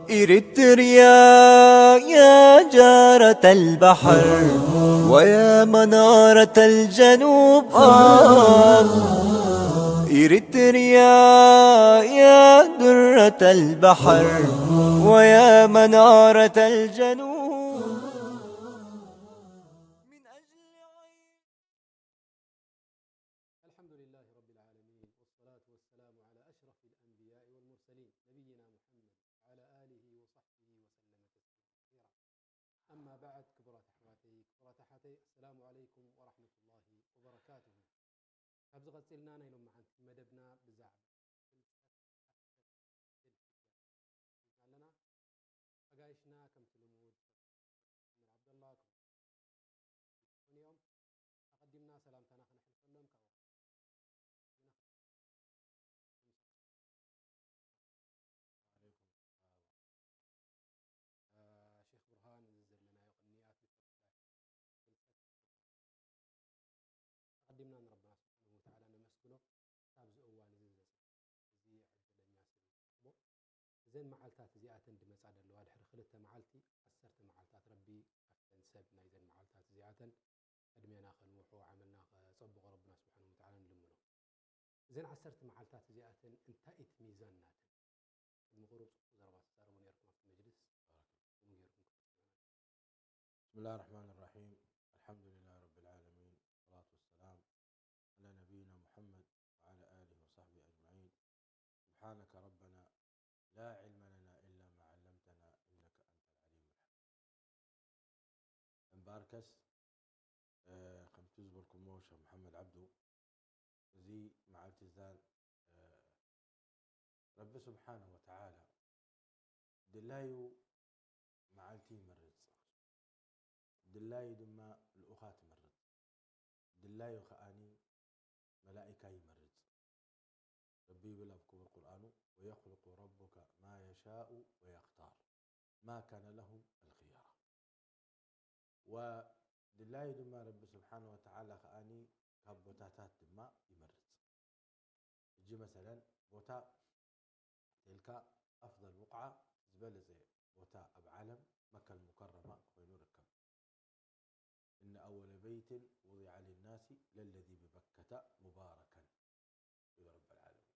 إريتريا يا جارة البحر ويا منارة الجنوب، آه. إريتريا يا درة البحر ويا منارة الجنوب. الحمد لله رب العالمين، والصلاة والسلام على أشرف الأنبياء والمرسلين، نبينا محمد وعلى آله وصحبه وسلم تسليما كثيرا. أما بعد، ክቡራት ኣሕዋተይ፣ ክቡራት ኣሓተይ፣ السلام عليكم ورحمة الله وبركاته. ካብዚ ቀጺልና ናይ ሎምዓንቲ መደብና ብዛዕባ ፍልጠት ኣለና። ኣጋይሽና ከምቲ ልሙድ መሓመድ ዓብደላ ክኾኑ እዮም። ኣቐዲምና ሰላምታና ከነሕልፈሎም ካብ ሼኽ ብርሃን፣ እዚ ዘለናዮ ቅንያት ኣቐዲምና ንረብና ስብሓንሁ ወተዓላ ነመስግኖ። ካብዚ እዋን እዚ ዘስምዕ እዚ ዕድለኛ ሰብ እዩ ዝረኽቦ። እዘን መዓልታት እዚኣተን ድመጻ ዘለዋ ድሕሪ ክልተ መዓልቲ፣ ዓሰርተ መዓልታት ረቢ ኣብተን ሰብ ናይዘን መዓልታት እዚኣተን ዕድሜና ከንውሖ፣ ዓመልና ከጸብቖ ረብና ስብሓንሁ ወተዓላ ንልምኖ። እዘን ዓሰርተ መዓልታት እዚኣተን እንታይ እቲ ሚዛን ናተን? ቅድሚ ቁሩብ ጽቡቕ ዘረባ ትዛረቡ ነይርኩም ኣብቲ መጅልስ። ከምኡ ገይርኩም ክትፍትሑ። بسم الله الرحمن الرحيم. الحمد لله رب العالمين. والصلاة والسلام على نبينا محمد وعلى آله وصحبه أجمعين. سبحانك ربنا لا علم لنا إلا ما علمتنا إنك أنت العليم الحكيم. እምበኣርከስ፣ እ፣ ከምቲ ዝበልኩሞ ሸኽ መሓመድ ዓብዱ፣ እዚ መዓልቲ እዛን፣ እ፣ ረቢ ስብሓንሁ ወተዓላ ድላዩ መዓልቲ ይመርጽ፣ ድላዩ ድማ ልኡኻት ይመርጽ፣ ድላዩ ከኣኒ መላኢካ ይመርጽ። ረቢ ይብል ኣብ ክቡር ቁርኣኑ፣ "ወየኽሉቁ ረቡከ ማ የሻኡ ወየኽታር፣ ማ ካነ ለሁም ኣልኽየራ።" ወድላዩ ድማ ረቢ ስብሓነ ወተዓላ ከኣኒ ካብ ቦታታት ድማ ይመርጽ። ሕጂ መሰለን ቦታ ኢልካ ኣፍደል ቡቕዓ ዝበለጸ ቦታ ኣብ ዓለም መከል ሙከረማ ኮይኑ ይርከብ። إن أول بيت وضع للناس للذي ببكة مباركا ይብል ረብል ዓለሚን።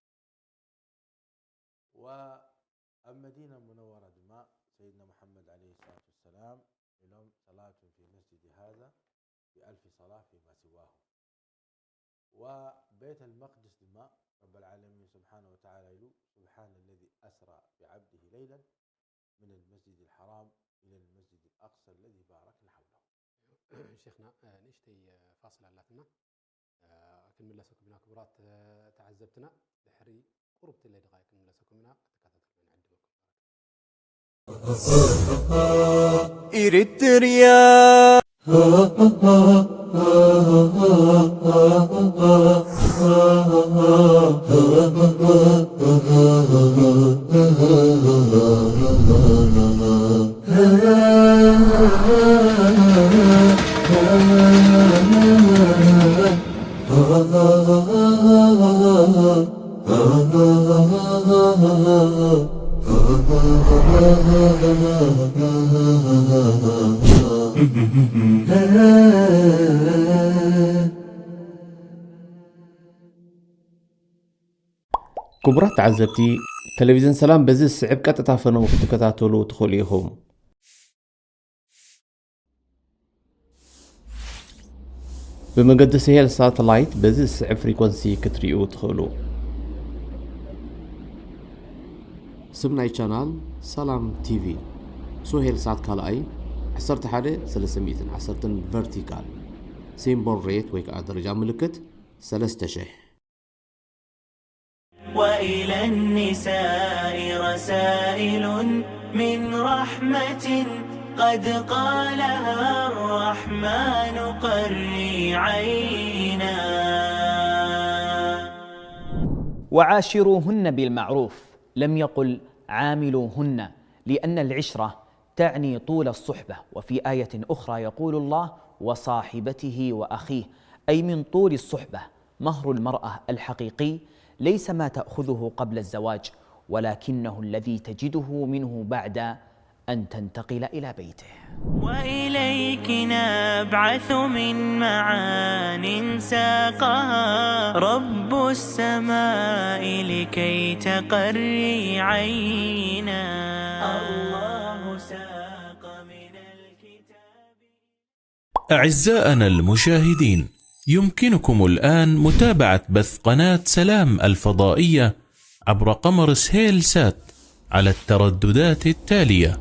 ወኣብ መዲና ሙነወራ ድማ ሰይድና ሙሓመድ ዓለይሂ ሰላቱ ወሰላም ኢሎም ሰላቱን ፊ መስጅዲ ሃዛ ቢኣልፊ ሰላ ፊማ ሲዋሁ። ወቤተል መቅድስ ድማ ረብል ዓለሚን ስብሓነ ወተዓላ ኢሉ ስብሓነ ለዚ ኣስራ ቢዓብድሂ ለይለን ሚነል መስጅዲል ሓራም ኢለል መስጅዲል ኣቅሳ ለዚ ባረክና ሓውለሁ። ሼኽና፣ እ፣ ንእሽተይ፣ እ፣ ፋስል ኣላትና። እ፣ ክንምለሰኩም ኢና ክቡራት፣ እ፣ ተዓዘብትና። ድሕሪ ቁሩብ ትለ ደቃይቅ ክንምለሰኩም ኢና። ክትከታተሉና ንዕድመኩም። Eritrea. ክቡራት ተዓዘብቲ፣ ቴሌቪዝን ሰላም በዚ ዝስዕብ ቀጥታ ፈነው ክትከታተሉ ትኽእሉ ኢኹም። ብመገዲ ስሄል ሳተላይት በዚ ዝስዕብ ፍሪኮንሲ ክትሪኡ ትኽእሉ። ስም ናይ ቻናል ሰላም ቲቪ። ሶሄል ሳት ካልኣይ ዓሰርተ ሓደ ሰለስተ ሚእትን ዓሰርተን ቨርቲካል። ሲምቦል ሬት ወይ ከዓ ደረጃ ምልክት ሰለስተ ሽሕ። وإلى النساء رسائل من رحمة قد قالها الرحمن قري عينا. وعاشروهن بالمعروف، لم يقل عاملوهن، لأن العشرة تعني طول الصحبة، وفي آية أخرى يقول الله: "وصاحبته وأخيه"، أي من طول الصحبة. مهر المرأة الحقيقي ليس ما تأخذه قبل الزواج، ولكنه الذي تجده منه بعد أن تنتقل إلى بيته. وإليك نبعث من معان ساقها رب السماء لكي تقري عينا. الله ساق من الكتاب. أعزائنا المشاهدين، يمكنكم الآن متابعة بث قناة سلام الفضائية عبر قمر سهيل سات على الترددات التالية.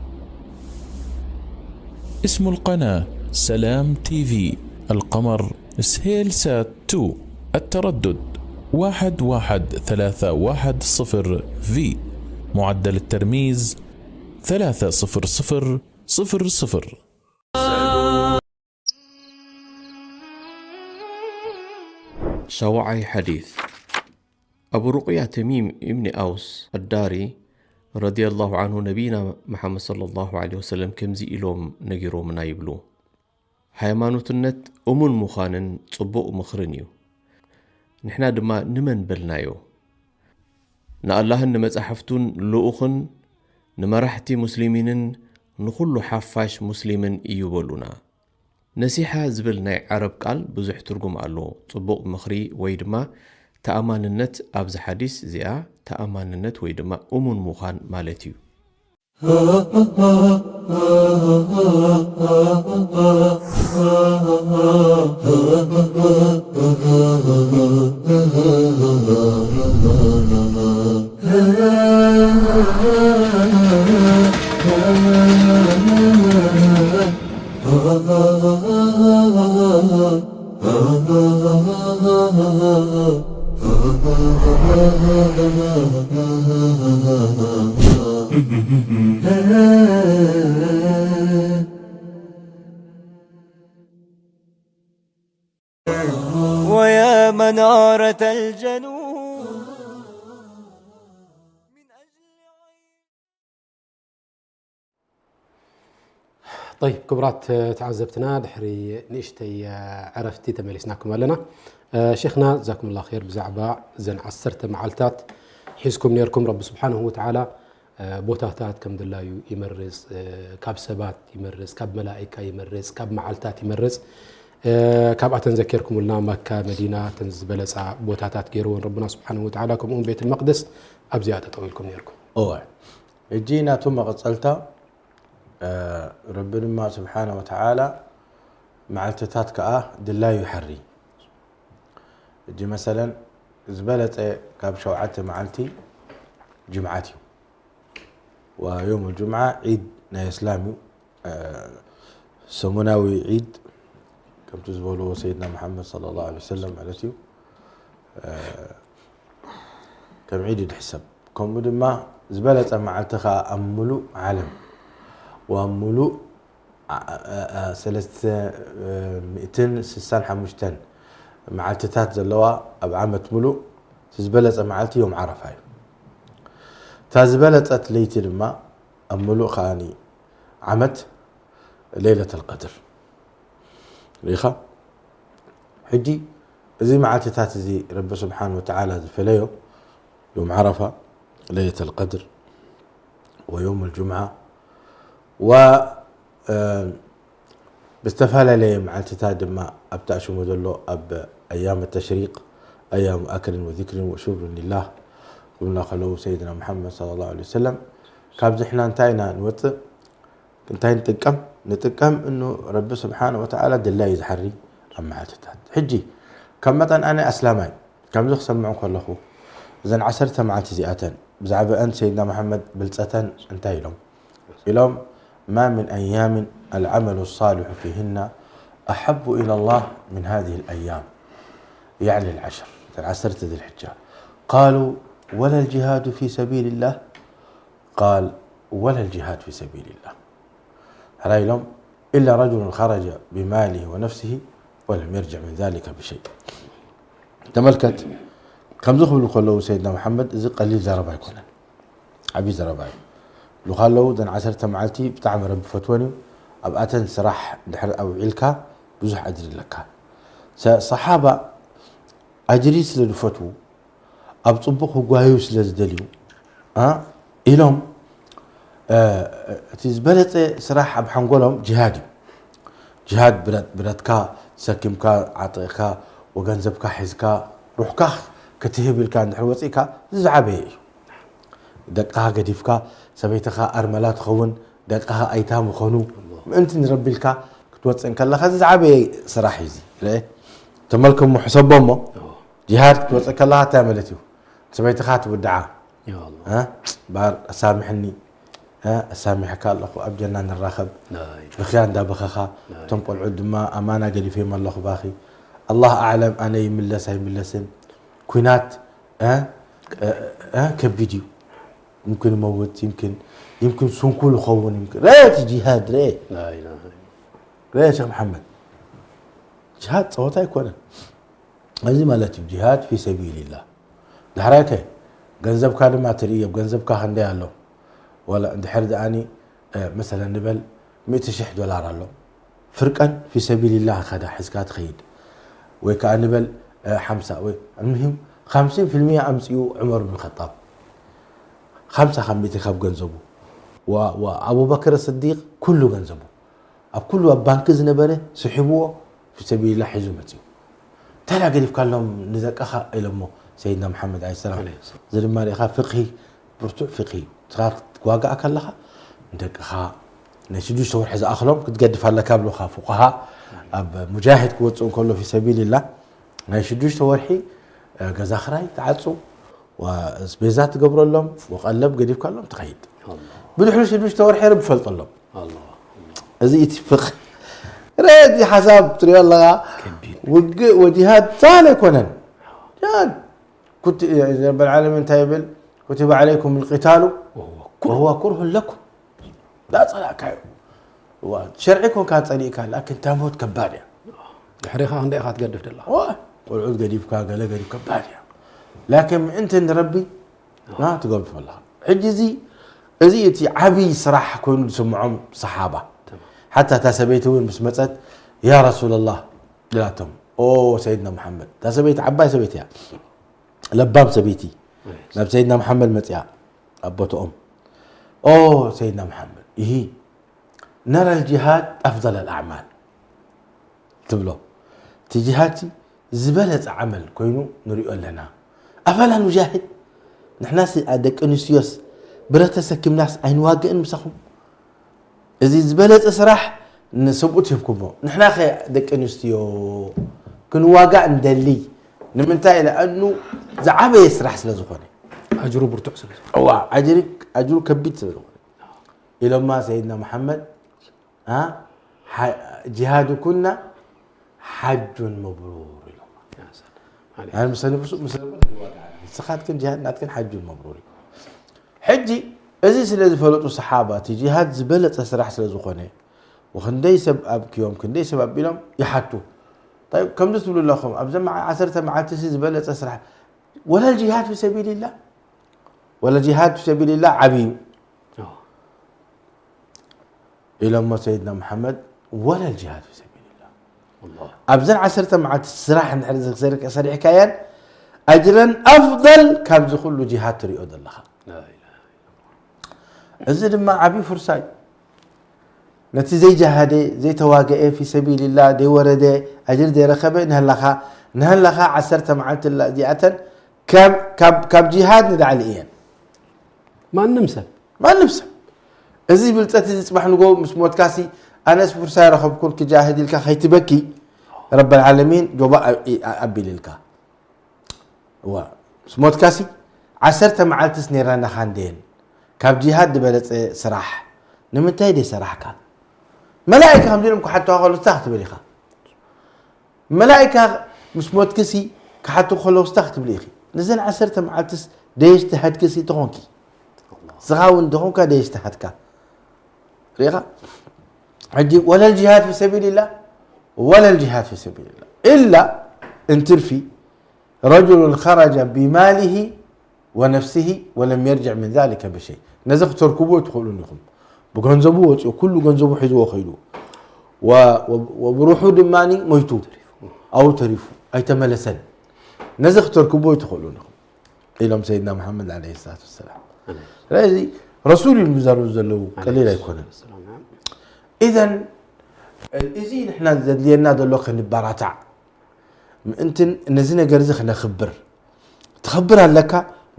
اسم القناة سلام تي في، القمر سهيل سات تو، التردد واحد واحد ثلاثة واحد صفر في، معدل الترميز ثلاثة صفر صفر. ሻውዓይ ሓዲስ። ኣቡ ሩቅያ ተሚም ኢብኒ ኣውስ ኣዳሪ ረዲየላሁ ዐንሁ ነቢይና መሓመድ ሰለላሁ ዐለይሂ ወሰለም ከምዚ ኢሎም ነጊሮምና ይብሉ፣ ሃይማኖትነት እሙን ምዃንን ጽቡቕ ምኽርን እዩ። ንሕና ድማ ንመን በልናዮ? ንኣላህን ንመጻሕፍቱን ልኡኽን ንመራሕቲ ሙስሊሚንን ንኹሉ ሓፋሽ ሙስሊምን እዩ በሉና። ነሲሓ ዝብል ናይ ዓረብ ቃል ብዙሕ ትርጉም ኣለዎ። ጽቡቕ ምኽሪ ወይ ድማ ተኣማንነት፣ ኣብዚ ሓዲስ እዚኣ ተኣማንነት ወይ ድማ እሙን ምዃን ማለት እዩ። ويا منارة الجنون. طيب، ክቡራት ተዓዘብትና፣ ድሕሪ ንእሽተይ ዕረፍቲ ተመሊስናኩም ኣለና። ሸይኽና፣ ጀዛኩሙላህ ኸይር። ብዛዕባ እዘን ዓሰርተ መዓልታት ሒዝኩም ነይርኩም፣ ረቢ ስብሓንሁ ወተዓላ ቦታታት ከም ድላዩ ይመርጽ፣ ካብ ሰባት ይመርጽ፣ ካብ መላኢካ ይመርጽ፣ ካብ መዓልታት ይመርጽ። ካብኣተን ዘኪርኩምልና፣ መካ፣ መዲና፣ እተን ዝበለጻ ቦታታት ገይርወን ረብና ስብሓንሁ ወተዓላ፣ ከምኡውን ቤት መቅደስ ኣብዚኣ ጠጠው ኢልኩም ነይርኩም። እወ። ሕጂ ናቱ መቐጸልታ፣ እ፣ ረቢ ድማ ስብሓነ ወተዓላ መዓልትታት ከኣ ድላዩ ይሓሪ። ሕጂ መሰለን፣ ዝበለጸ ካብ ሸውዓተ መዓልቲ ጅምዓት እዩ። ወዮም ጅምዓ ዒድ ናይ እስላም እዩ። እ፣ ሰሙናዊ ዒድ ከምቲ ዝበልዎ ሰይድና መሓመድ ሰለላሁ ዐለይሂ ወሰለም ማለት እዩ። እ፣ ከም ዒድ ይሕሰብ። ከምኡ ድማ ዝበለጸ መዓልቲ ኸኣ ኣብ ምሉእ ዓለም ወኣብ ምሉእ ዓ-፣ ዓ-፣ ዓ-፣ ሰለስተ ሚእትን ስሳን ሓሙሽተን መዓልትታት ዘለዋ ኣብ ዓመት ምሉእ እቲ ዝበለጸ መዓልቲ ዮም ዓረፋ እዩ። እታ ዝበለጸት ለይቲ ድማ ኣብ ምሉእ ከኣኒ ዓመት ለይለተል ቀድር። ርኢኻ? ሕጂ እዚ መዓልትታት እዚ ረቢ ስብሓን ወተዓላ ዝፈለዮ ዮም ዓረፋ፣ ለይለተል ቀድር ወዮም ልጁምዓ ወ-፣ እ፣ ብዝተፈላለየ መዓልትታት ድማ ኣብቲ ኣሽሙ ዘሎ ኣብ ኣያም ተሽሪቅ፣ ኣያም ኣክልን ወዚክርን ወሹክርን ሊላህ ክብሉና ከለዉ ሰይድና ሙሓመድ ሰለላሁ ዐለይሂ ወሰለም፣ ካብዚ ሕና እንታይ ኢና ንወፅእ? እንታይ ንጥቀም? ንጥቀም እኑ ረቢ ስብሓነ ወተዓላ ድላዩ ዝሓሪ ኣብ መዓልትታት። ሕጂ ከም መጠን ኣነ ኣስላማይ ከምዚ ክሰምዕ ከለኹ፣ እዘን ዓሰርተ መዓልቲ እዚኣተን ብዛዕባአን ሰይድና መሓመድ ብልፀተን እንታይ ኢሎም? ኢሎም፣ "ما من أيام العمل الصالح فيهن أحب إلى الله من هذه الأيام"، يعني العشر، እተን ዓሰርተ ذي الحجة. قالوا: "ولا الجهاد في سبيل الله؟" قال: "ولا الجهاد في سبيل الله." ሕራይ ኢሎም፣ "إلا رجل خرج بماله ونفسه ولم يرجع من ذلك بشيء." ተመልከት፣ ከምዚ ክብሉ ከለዉ ሰይድና መሓመድ፣ እዚ ቀሊል ዘረባ ኣይኮነን፣ ዓብዪ ዘረባ እዩ። ይብሉ ከለዉ፣ እዘን ዓሰርተ መዓልቲ ብጣዕሚ ረቢ ፈትወን እዩ። ኣብኣተን ስራሕ ድሕሪ ኣውዒልካ ብዙሕ ኣጅሪ ኣለካ። ሰ-፣ ሰሓባ ኣጅሪ ስለ ዝፈትዉ፣ ኣብ ጽቡቕ ክጓዩ ስለ ዝደልዩ፣ እ፣ ኢሎም፣ እ፣ እቲ ዝበለጸ ስራሕ ኣብ ሓንጎሎም ጅሃድ እዩ። ጅሃድ ብረት፣ ብረትካ ሰኪምካ ዓጢቕካ ወገንዘብካ ሒዝካ ሩሕካ ክትህብ ኢልካ እንድሕር ወጺእካ፣ እዚ ዝዓበየ እዩ። ደቅኻ ገዲፍካ፣ ሰበይትኻ ኣርመላ ትኸውን፣ ደቅኻ ኣይታም ይኾኑ፣ ምእንቲ ንረቢ ኢልካ ክትወጽእ እንከለኻ፣ እዚ ዝዓበየ ስራሕ እዩ እዚ። ርኤ፣ ተመልከሞ፣ ሕሰቦ እሞ፣ ጅሃድ ክትወጽእ ከለኻ እንታይ ማለት እዩ? ሰበይትኻ ትውድዓ። እ? ባር፣ ኣሳምሕኒ፣ እ? ኣሳሚሕካ ኣለኹ፣ ኣብ ጀና ንራኸብ። ብኽያ እንዳበኸኻ፣ እቶም ቆልዑት ድማ ኣማና ገዲፈዮም ኣለኹ ባኺ። ኣላህ ኣዕለም ኣነ ይምለስ ኣይምለስን። ኲናት፣ እ? እ፣ እ፣ ከቢድ እዩ። ይምክን ይመውት፣ ይምክን፣ ይምክን ስንኩል ይኸውን፣ ይምክን። ርአ እቲ ጂሃድ፣ ርአ። ርአ ሸኽ መሓመድ። ጂሃድ ጸወታ ኣይኮነን። እዚ ማለት እዩ፣ ጂሃድ ፊ ሰቢልላህ። ዳሕራይ ከ ገንዘብካ ድማ ትርኢ፣ ኣብ ገንዘብካ ክንደይ ኣሎ? ዋላ እንድሕር ደኣኒ፣ እ፣ መሰለን ንበል ሚእቲ ሽሕ ዶላር ኣሎ። ፍርቀን ፊ ሰቢልላህ ከዳ ሒዝካ ትኸይድ። ወይ ከኣ ንበል፣ እ፣ ሓምሳ ወይ፣ ኣልሙሂም፣ ኻምሲን ፊልሚያ ኣምጺኡ ዑመር ብን ኸጣብ። ኻምሳ ካብ ሚእቲ ካብ ገንዘቡ። ወ-፣ ወ-፣ ኣቡበክር ስዲቅ ኩሉ ገንዘቡ። ኣብ ኩሉ ኣብ ባንኪ ዝነበረ ስሒብዎ ፊ ሰቢልላህ ሒዙ መጺኡ። እንታይ ደኣ ገዲፍካሎም ንደቅኻ ኢሎሞ ሰይድና መሓመድ ዓለይሂ ሰላም። ዓለይሂ ሰላም። እዚ ድማ ርኢኻ ፍቕሂ ብርቱዕ ፍቕሂ እዩ። ንስኻ ክትዋጋእ ከለኻ ንደቅኻ ናይ ሽዱሽተ ወርሒ ዝኣኽሎም ክትገድፍ ኣለካ ብሉኻ ፉቃሃ። ኣብ ሙጃሂድ ክወጽእ እንከሎ ፊ ሰቢልላህ ናይ ሽዱሽተ ወርሒ፣ እ፣ ገዛ ክራይ ትዓጹ፣ ወ-፣ ኣስቤዛ ትገብረሎም፣ ወቀለብ ገዲፍካሎም ትኸይድ። ኣላህ። ብድሕሪ ሽዱሽተ ወርሒ ርቢ ፈልጠሎም። ኣላህ። እዚ እቲ ፍቕሂ። ርአ፣ እዚ ሓሳብ ትሪኦ ኣለኻ። ከቢድ። ውግእ ወጂሃድ ሳህል ኣይኮነን። ጂሃድ ኩት-፣ ረበል ዓለሚን እንታይ ይብል? ኩቲበ ዓለይኩም ልቂታሉ ወሁወ ኩርሁን ለኩም። ዳጸላእካዮ። እዋ፣ ሸርዒ ኮንካ ጸሊእካ፣ ላኪን እታ ሞት ከባድ እያ። ድሕሪኻ ክንደይ ኢኻ ትገድፍ ዘለኻ? እዋ፣ ቆልዑት ገዲፍካ፣ ገለ ገዲፍ ከባድ እያ። ላኪን ምእንቲ ንረቢ፣ ና ትገድፎ ኣለኻ። ሕጂ እዚ፣ እዚ እቲ ዓብዪ ስራሕ ኮይኑ ዝስምዖም ሰሓባ። ሓታ እታ ሰበይቲ እውን ምስ መጸት፣ ያ ረሱለላህ፣ ኢላቶም። ኦ ሰይድና መሓመድ። እታ ሰበይቲ ዓባይ ሰበይቲ እያ። ለባም ሰበይቲ። ናብ ሰይድና መሓመድ መጺኣ፣ ኣብ ቦትኦም። ኦ ሰይድና መሓመድ፣ ኢሂ፣ ነራ ልጅሃድ ኣፍደል ኣልኣዕማል ትብሎ። እቲ ጅሃድ ዝበለጸ ዓመል ኮይኑ ንሪኦ ኣለና። ኣፈላ ኑጃሂድ? ንሕናስ ደቂ ኣንስትዮስ ብረት ተሰኪምናስ ኣይንዋግእን ምሳኹም? እዚ ዝበለጸ ስራሕ ንሰብኡት ሂብኩሞ። ንሕናኸ ደቂ ኣንስትዮ ክንዋጋእ እንደሊ። ንምንታይ? ለኣኑ ዝዓበየ ስራሕ ስለ ዝኾነ። ኣጅሩ ብርቱዕ ስለ ዝኾነ። እዋ፣ ኣጅሪ-፣ ኣጅሩ ከቢድ ስለ ዝኾነ። ኢሎማ ሰይድና መሓመድ፣ አ፣ ሓ-፣ ጂሃዱኩና ሓጁን መብሩር ኢሎማ። ያ ሰላም። ኣነ ምስ ነብሱ፣ ምስ ነብሱ ይዋጋእ። ንስኻትክን ጂሃድ ናትክን ሓጁን መብሩር እዩ። ሕጂ እዚ ስለ ዝፈለጡ ሰሓባ፣ እቲ ጂሃድ ዝበለጸ ስራሕ ስለ ዝኾነ፣ ወክንደይ ሰብ ኣብክዮም፣ ክንደይ ሰብ ኣቢሎም ይሓቱ። طيب፣ ከምዚ ትብሉ ኣለኹም፣ ኣብዘን መዓ-፣ ዓሰርተ መዓልቲ ሲ ዝበለጸ ስራሕ፣ ወላ ጂሃድ ፊ ሰቢልላህ፣ ወላ ጂሃድ ፊ ሰቢልላህ ዓብዩ። ኢሎሞ ሰይድና መሓመድ፣ ወላ ልጅሃድ ፊ ሰቢልላህ። ኣላህ። ኣብዘን ዓሰርተ መዓልቲ ስራሕ እንድሕር ዘ-፣ ሰሪሕካየን፣ ኣጅረን ኣፍደል ካብዚ ኩሉ ጅሃድ ትሪኦ ዘለኻ። ላ ኢላሃ ኢለላህ። እዚ ድማ ዓብዪ ፍርሳ እዩ። ነቲ ዘይጀሃደ፣ ዘይተዋገኤ፣ ፊ ሰቢልላህ ዘይወረደ፣ ኣጅሪ ዘይረኸበ ንህላኻ፣ ንህላኻ ዓሰርተ መዓልቲ እላ እዚኣተን ካብ፣ ካብ፣ ካብ ጅሃድ ንላዕሊ እየን። ማንም ሰብ። ማንም ሰብ። እዚ ብልጸት እዚ ጽባሕ ንጎ ምስ ሞትካሲ፣ ኣነስ ፍርሳ ኣይረኸብኩን ክጃህድ ኢልካ ከይትበኪ፣ ረበል ዓለሚን ጆባ ኣ-፣ ኣ-፣ ኣቢልልካ። እዋ፣ ምስ ሞትካሲ፣ ዓሰርተ መዓልትስ ነይራናኻ እንዴን? ካብ ጂሃድ ዝበለጸ ስራሕ ንምንታይ ደይ ሰራሕካ? መላኢካ ከምዚ ኢሎም ክሓቱኻ ከሎ፣ እንታይ ክትብል ኢኻ? መላኢካ ምስ ሞትክሲ ክሓቱ ከለዉ፣ እንታይ ክትብሊ ኢኺ? ነዘን ዓሰርተ መዓልትስ ደየጅተሃድክሲ ተኾንኪ? ስኻ እውን ተኾንካ ደየጅተሃድካ። ርኢኻ? ሕጂ፣ ወለል ጂሃድ ፊ ሰቢልላህ፣ ወለል ጂሃድ ፊ ሰቢልላህ። ኢላ እንትርፊ፣ ረጁሉን ኸረጀ ቢማሊሂ ወነፍሲሂ ወለም የርጅዕ ምን ዛሊከ ብሸይ። ነዚ ክተርክብዎ ኣይትኽእሉን ኢኹም። ብገንዘቡ ወፂኡ፣ ኩሉ ገንዘቡ ሒዝዎ ኸይዱ። ወ-፣ ወ-፣ ወብሩሑ ድማ ሞይቱ፣ ኣብኡ ተሪፉ፣ ኣይተመለሰን። ነዚ ክተርክብዎ ኣይትኽእሉን ኢኹም ኢሎም ሰይድና መሓመድ ዓለይሂ ሰላቱ ወሰላም። ስለዚ ረሱል እዩ ዝዛረቡ ዘለዉ፣ ቀሊል ኣይኮነን። ኢዘን እዚ ንሕና ዘድልየና ዘሎ ክንበራታዕ ምእንትን ነዚ ነገር እዚ ክነኽብር ትኽብር ኣለካ።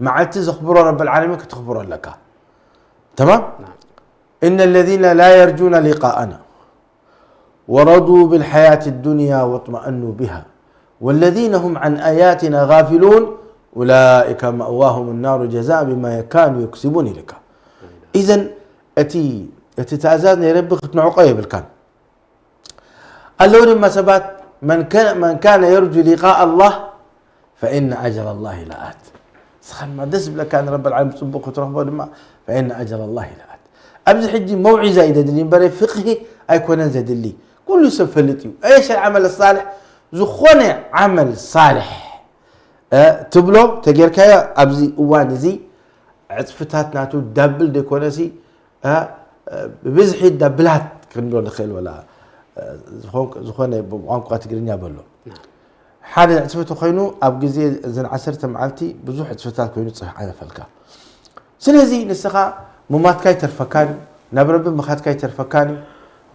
መዓልቲ ዘኽብሮ ረብል ዓለሚን ክትኽብሮ ኣለካ። ተማም። إن الذين لا يرجون لقاءنا ورضوا بالحياة الدنيا واطمأنوا بها والذين هم عن آياتنا غافلون أولئك مأواهم النار جزاء بما كانوا يكسبون ኢልካ። ኢዘን እቲ እቲ ትእዛዝ ናይ ረቢ ክትንዕቆ የብልካን። ኣለዉ ድማ ሰባት من كان من كان يرجو لقاء الله فإن أجل الله لآت። ንስኻ ድማ ደስ ዝብለካ ንረብል ዓለም ጽቡቕ ክትረኽቦ ድማ فإن أجل الله لآت። ኣብዚ ሕጂ መውዒዛ እዩ ዘድሊ እምበር ፍቕሂ ኣይኮነን ዘድሊ። ኩሉ ሰብ ፈልጥ እዩ። أيش العمل الصالح؟ ዝኾነ ዓመል ሳልሕ እ፣ ትብሎ ተጌርካዮ ኣብዚ እዋን እዚ ዕጽፍታት ናቱ ዳብል ዘይኮነሲ እ፣ እ፣ ብብዝሒ ዳብላት ክንብሎ ንኽእል ወላ እ፣ ዝኾን- ዝኾነ ብቋንቋ ትግርኛ በሎ ሓደ ዕጽፍቲ ኮይኑ ኣብ ግዜ እዘን ዓሰርተ መዓልቲ ብዙሕ ዕጽፍታት ኮይኑ ጽሕ ዓነፈልካ። ስለዚ ንስኻ ምማትካ ይተርፈካን እዩ፣ ናብ ረቢ ምኻድካ ይተርፈካን እዩ።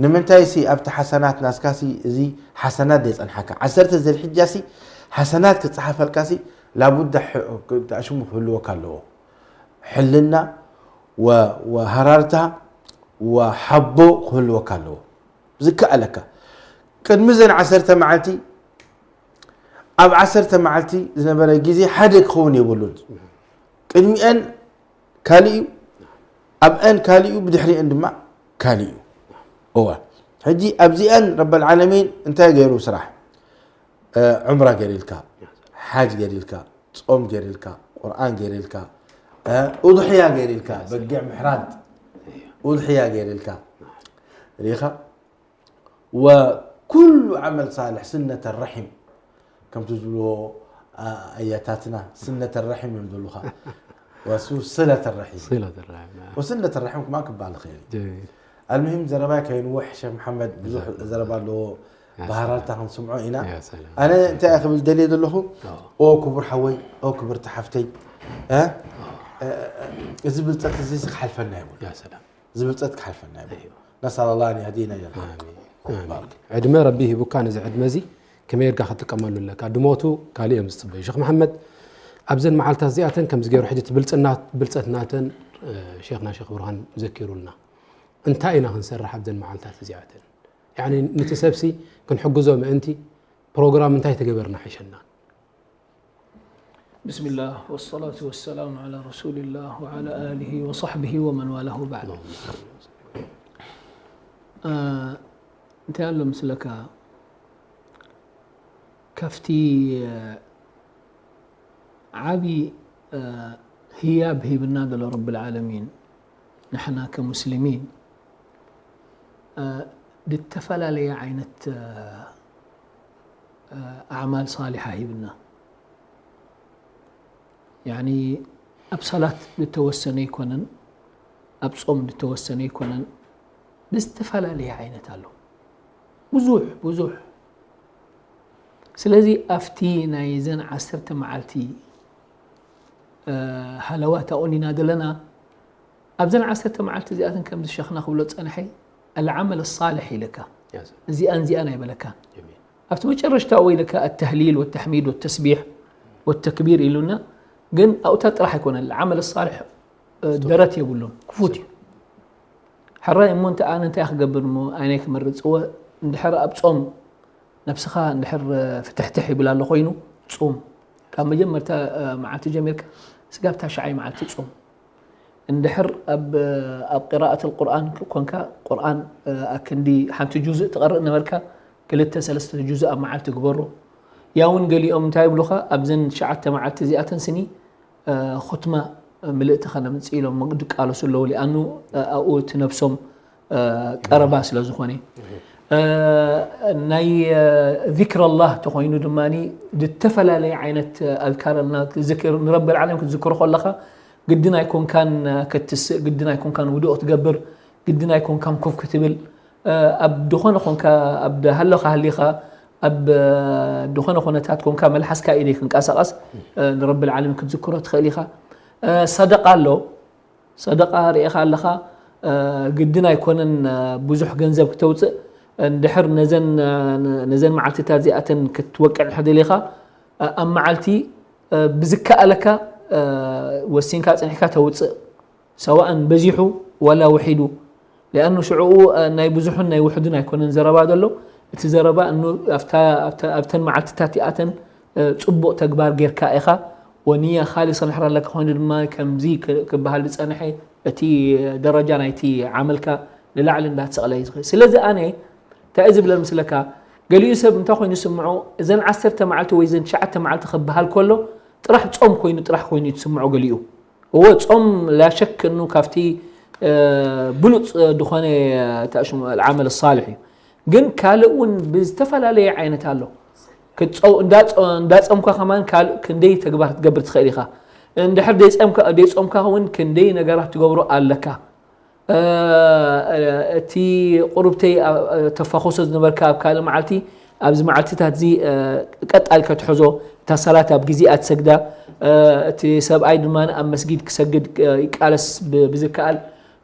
ንምንታይ ሲ ኣብቲ ሓሰናት ናስካ ሲ እዚ ሓሰናት ዘይጸንሓካ ዓሰርተ ዘልሕጃ ሲ ሓሰናት ክጸሓፈልካ ሲ ላቡዳ ሕ- ኣሽሙ ክህልወካ ኣለዎ። ሕልና ወ- ወሃራርታ ወሓቦ ክህልወካ ኣለዎ። ዝከኣለካ ቅድሚ ዘን ዓሰርተ መዓልቲ ኣብ ዓሰርተ መዓልቲ ዝነበረ ግዜ ሓደ ክኸውን የብሉን። ቅድሚአን ካልእ እዩ፣ ኣብአን ካልእ እዩ፣ ብድሕሪአን ድማ ካልእ እዩ። እወ ሕጂ ኣብዚአን ረበል ዓለሚን እንታይ ገይሩ ስራሕ? እ፣ ዑምራ ገይርልካ፣ ሓጅ ገይርልካ፣ ጾም ገይርልካ፣ ቁርኣን ገይርልካ፣ እ፣ ኡድሕያ ገይርልካ፣ በጊዕ ምሕራድ ኡድሕያ ገይርልካ ርኢኻ። ወኩሉ ዓመል ሳልሕ ስነተ ረሒም ከምቲ ዝብልዎ ኣ- ኣያታትና ስነተ ረሒም እዮም ዝብሉኻ። ወሱ ስለተ ረሒም صلة الرحم نعم. ወስነተ ረሒም ክማን ክበሃል ይኽእል እዩ። جميل. ኣልሙሂም ዘረባይ ከይንውሕ ሸክ መሓመድ ብዙሕ ዘረባ ኣለዎ። ባህራርታ ክንስምዖ ኢና። يا سلام. ኣነ እንታይ እየ ክብል ደልየ ዘለኹ? ኦ ክቡር ሓወይ፣ ኦ ክብርቲ ሓፍተይ፣ እ? እ፣ እ፣ እዚ ብልፀት እዚ ክሓልፈና ይብሉ። يا سلام. እዚ ብልፀት ክሓልፈና ይብሉ። ነስኣል ኣላህ ኣን የህዲና ኢለ። ኣሚን። ኣሚን። ባረክ። ዕድመ ረቢ ሂቡካ ነዚ ዕድመ እዚ ከመይ ጌርካ ክትጥቀመሉ ኣለካ። ድሞቱ ካልእ እዮም ዝፅበዩ። ሸኽ መሓመድ ኣብዘን መዓልታት እዚኣተን ከምዚ ገይሩ ሕጂ እቲ ብልፅና ብልፀት ናተን እ፣ ሸኽና ሸኽ ብርሃን ዘኪሩልና። እንታይ ኢና ክንሰርሕ ኣብዘን መዓልታት እዚኣተን? ያኒ ነቲ ሰብሲ ክንሕግዞ ምእንቲ ፕሮግራም እንታይ ተገበርና ሓይሸና? بسم الله والصلاة والسلام على رسول الله وعلى آله وصحبه ومن والاه بعد. እ፣ እንታይ ኣሎ ምስለካ ካብቲ እ፣ ዓቢ እ፣ ህያብ ሂብና ዘሎ ረብል ዓለሚን ንሕና ከሙስሊሚን እ፣ ዝተፈላለየ ዓይነት እ፣ እ፣ ኣዕማል ሳሊሓ ሂብና። ያኒ ኣብ ሰላት ዝተወሰነ ኣይኮነን፣ ኣብ ጾም ዝተወሰነ ኣይኮነን፣ ብዝተፈላለየ ዓይነት ኣሎ። ብዙሕ ብዙሕ። ስለዚ ኣብቲ ናይ ዘን ዓሰርተ መዓልቲ እ፣ ሃለዋት ኣቑኒና ዘለና ኣብዘን ዓሰርተ መዓልቲ እዚኣተን ከምዚ ሸኽና ክብሎ ዝጸንሐ ኣልዓመል ሳልሕ ኢለካ እዚኣን እዚኣን ኣይበለካን። ኣብቲ መጨረሽታ ወይ ኢለካ ኣተህሊል ወተሕሚድ ወተስቢሕ ወተክቢር ኢሉና። ግን ኣብታ ጥራሕ ኣይኮነን ዓመል ሳልሕ እ፣ ደረት የብሉን፣ ክፉት እዩ። ሕራይ እሞ እንተ ኣነ እንታይ ክገብር እሞ ኣነ ክመርጽ? እወ እንድሕር ኣብ ጾም ነብስኻ እንድሕር ፍትሕትሕ ይብል ኣሎ ኮይኑ ጹም። ካብ መጀመርታ እ፣ መዓልቲ ጀሚርካ ስጋብ ታሽዓይ መዓልቲ ጹም። እንድሕር ኣብ ኣብ ቅራኣት ቁርኣን ኮንካ ቁርኣን እ፣ ኣክንዲ ሓንቲ ጁዝእ ትቐርእ ነበርካ ክልተ ሰለስተ ጁዝእ ኣብ መዓልቲ ግበሮ። ያውን ገሊኦም እንታይ ይብሉኻ ኣብዘን ትሽዓተ መዓልቲ እዚኣተን ስኒ እ፣ ኹትማ ምልእቲ ከነምፅእ ኢሎም ድቃለሱ ኣለዉ። ሊኣኑ እ፣ ኣብኡ እቲ ነብሶም እ፣ ቀረባ ስለ ዝኾነ እ፣ ናይ እ፣ ዚክር ኣላህ ተኾይኑ ድማ ዝተፈላለየ ዓይነት ኣዝካር ኣልና። ዝክር ንረብል ዓለም ክትዝክሮ ከለኻ ግድን ኣይኮንካን ክትስእ፣ ግድን ኣይኮንካን ውዱእ ክትገብር፣ ግድን ኣይኮንካን ኮፍ ክትብል። እ፣ ኣብ ዝኾነ ኮንካ ኣብ ሃለኻ ሃሊኻ ኣብ እ፣ ዝኾነ ኩነታት ኮንካ መልሓስካ ኢደ ክንቀሳቐስ እ፣ ንረብል ዓለም ክትዝክሮ ትኽእል ኢኻ። እ፣ ሰደቃ ኣሎ። ሰደቃ ርኢኻ ኣለኻ፣ ግድን ኣይኮነን ብዙሕ ገንዘብ ክተውፅእ። እንድሕር ነዘን መዓልትታት እዚኣተን ክትወቅዕ እንድሕር ደሊኻ፣ ኣብ መዓልቲ ብዝከኣለካ ወሲንካ ፅኒሕካ ተውፅእ። ሰዋእን በዚሑ ወላ ውሒዱ። ሊኣኑ ሽዕኡ ናይ ብዙሑን ናይ ውሕዱን ኣይኮነን ዘረባ ዘሎ። እቲ ዘረባ እኑ ኣብተን መዓልትታት እቲኣተን ፅቡቕ ተግባር ጌርካ ኢኻ። ወንያ ካሊስ እንድሕር ኣለካ ኮይኑ ድማ ከምዚ ክበሃል ዝፀንሐ እቲ ደረጃ ናይቲ ዓመልካ ንላዕሊ እንዳተሰቕለ እዩ ዝኸይድ። ስለዚ ኣነ እንታይ ዝብለ ምስለካ፣ ገሊኡ ሰብ እንታይ ኮይኑ ዝስምዖ፣ እዘን ዓሰርተ መዓልቲ ወይ እዘን ትሽዓተ መዓልቲ ክበሃል ከሎ ጥራሕ ጾም ኮይኑ ጥራሕ ኮይኑ እዩ ዝስምዖ ገሊኡ። እወ ጾም ላሸክ እኑ ካብቲ ብሉፅ ዝኾነ ተሽሙ ዓመል ሳልሕ እዩ። ግን ካልእ እውን ብዝተፈላለየ ዓይነት ኣሎ። እንዳጾምካ ከማን ካልእ ክንደይ ተግባር ክትገብር ትኽእል ኢኻ። እንድሕር ደይጾምካ እውን ክንደይ ነገራት ትገብሮ ኣለካ። እቲ ቁሩብተይ ተፋኾሶ ዝነበርካ ኣብ ካልእ መዓልቲ ኣብዚ መዓልትታት እዚ ቀጣል ከትሕዞ፣ እታ ሰላት ኣብ ግዜኣ ትሰግዳ፣ እቲ ሰብኣይ ድማ ኣብ መስጊድ ክሰግድ ይቃለስ ብዝከኣል፣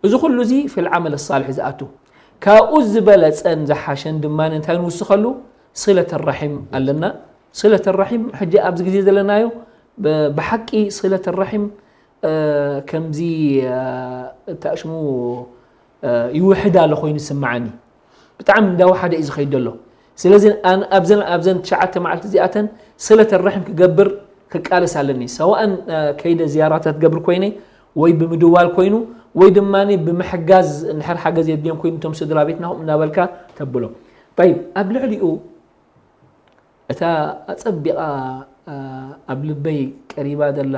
እዚ ኩሉ እዚ ፊል ዓመል ሳልሕ ዝኣቱ። ካብኡ ዝበለፀን ዝሓሸን ድማ እንታይ ንውስኸሉ? ስለት ራሒም ኣለና። ስለት ራሒም ሕጂ ኣብዚ ግዜ ዘለናዮ ብሓቂ ስለት ራሒም ከምዚ እታሽሙ ይውሕድ ኣሎ ኮይኑ ይስምዓኒ። ብጣዕሚ እንዳወሓደ እዩ ዝኸይድ ዘሎ። ስለዚ ኣብዘን ትሽዓተ መዓልቲ እዚኣተን ስለት ራሒም ክገብር ክቃለስ ኣለኒ። ሰዋእን ከይደ ዝያራታት ገብር ኮይነ ወይ ብምድዋል ኮይኑ ወይ ድማ ብምሕጋዝ እንድሕር ሓገዝ የድልዮም ኮይኑ እቶም ስድራ ቤትና ከምኡ እናበልካ ተብሎ። ጠይብ፣ ኣብ ልዕሊኡ እታ ኣጸቢቓ ኣብ ልበይ ቀሪባ ዘላ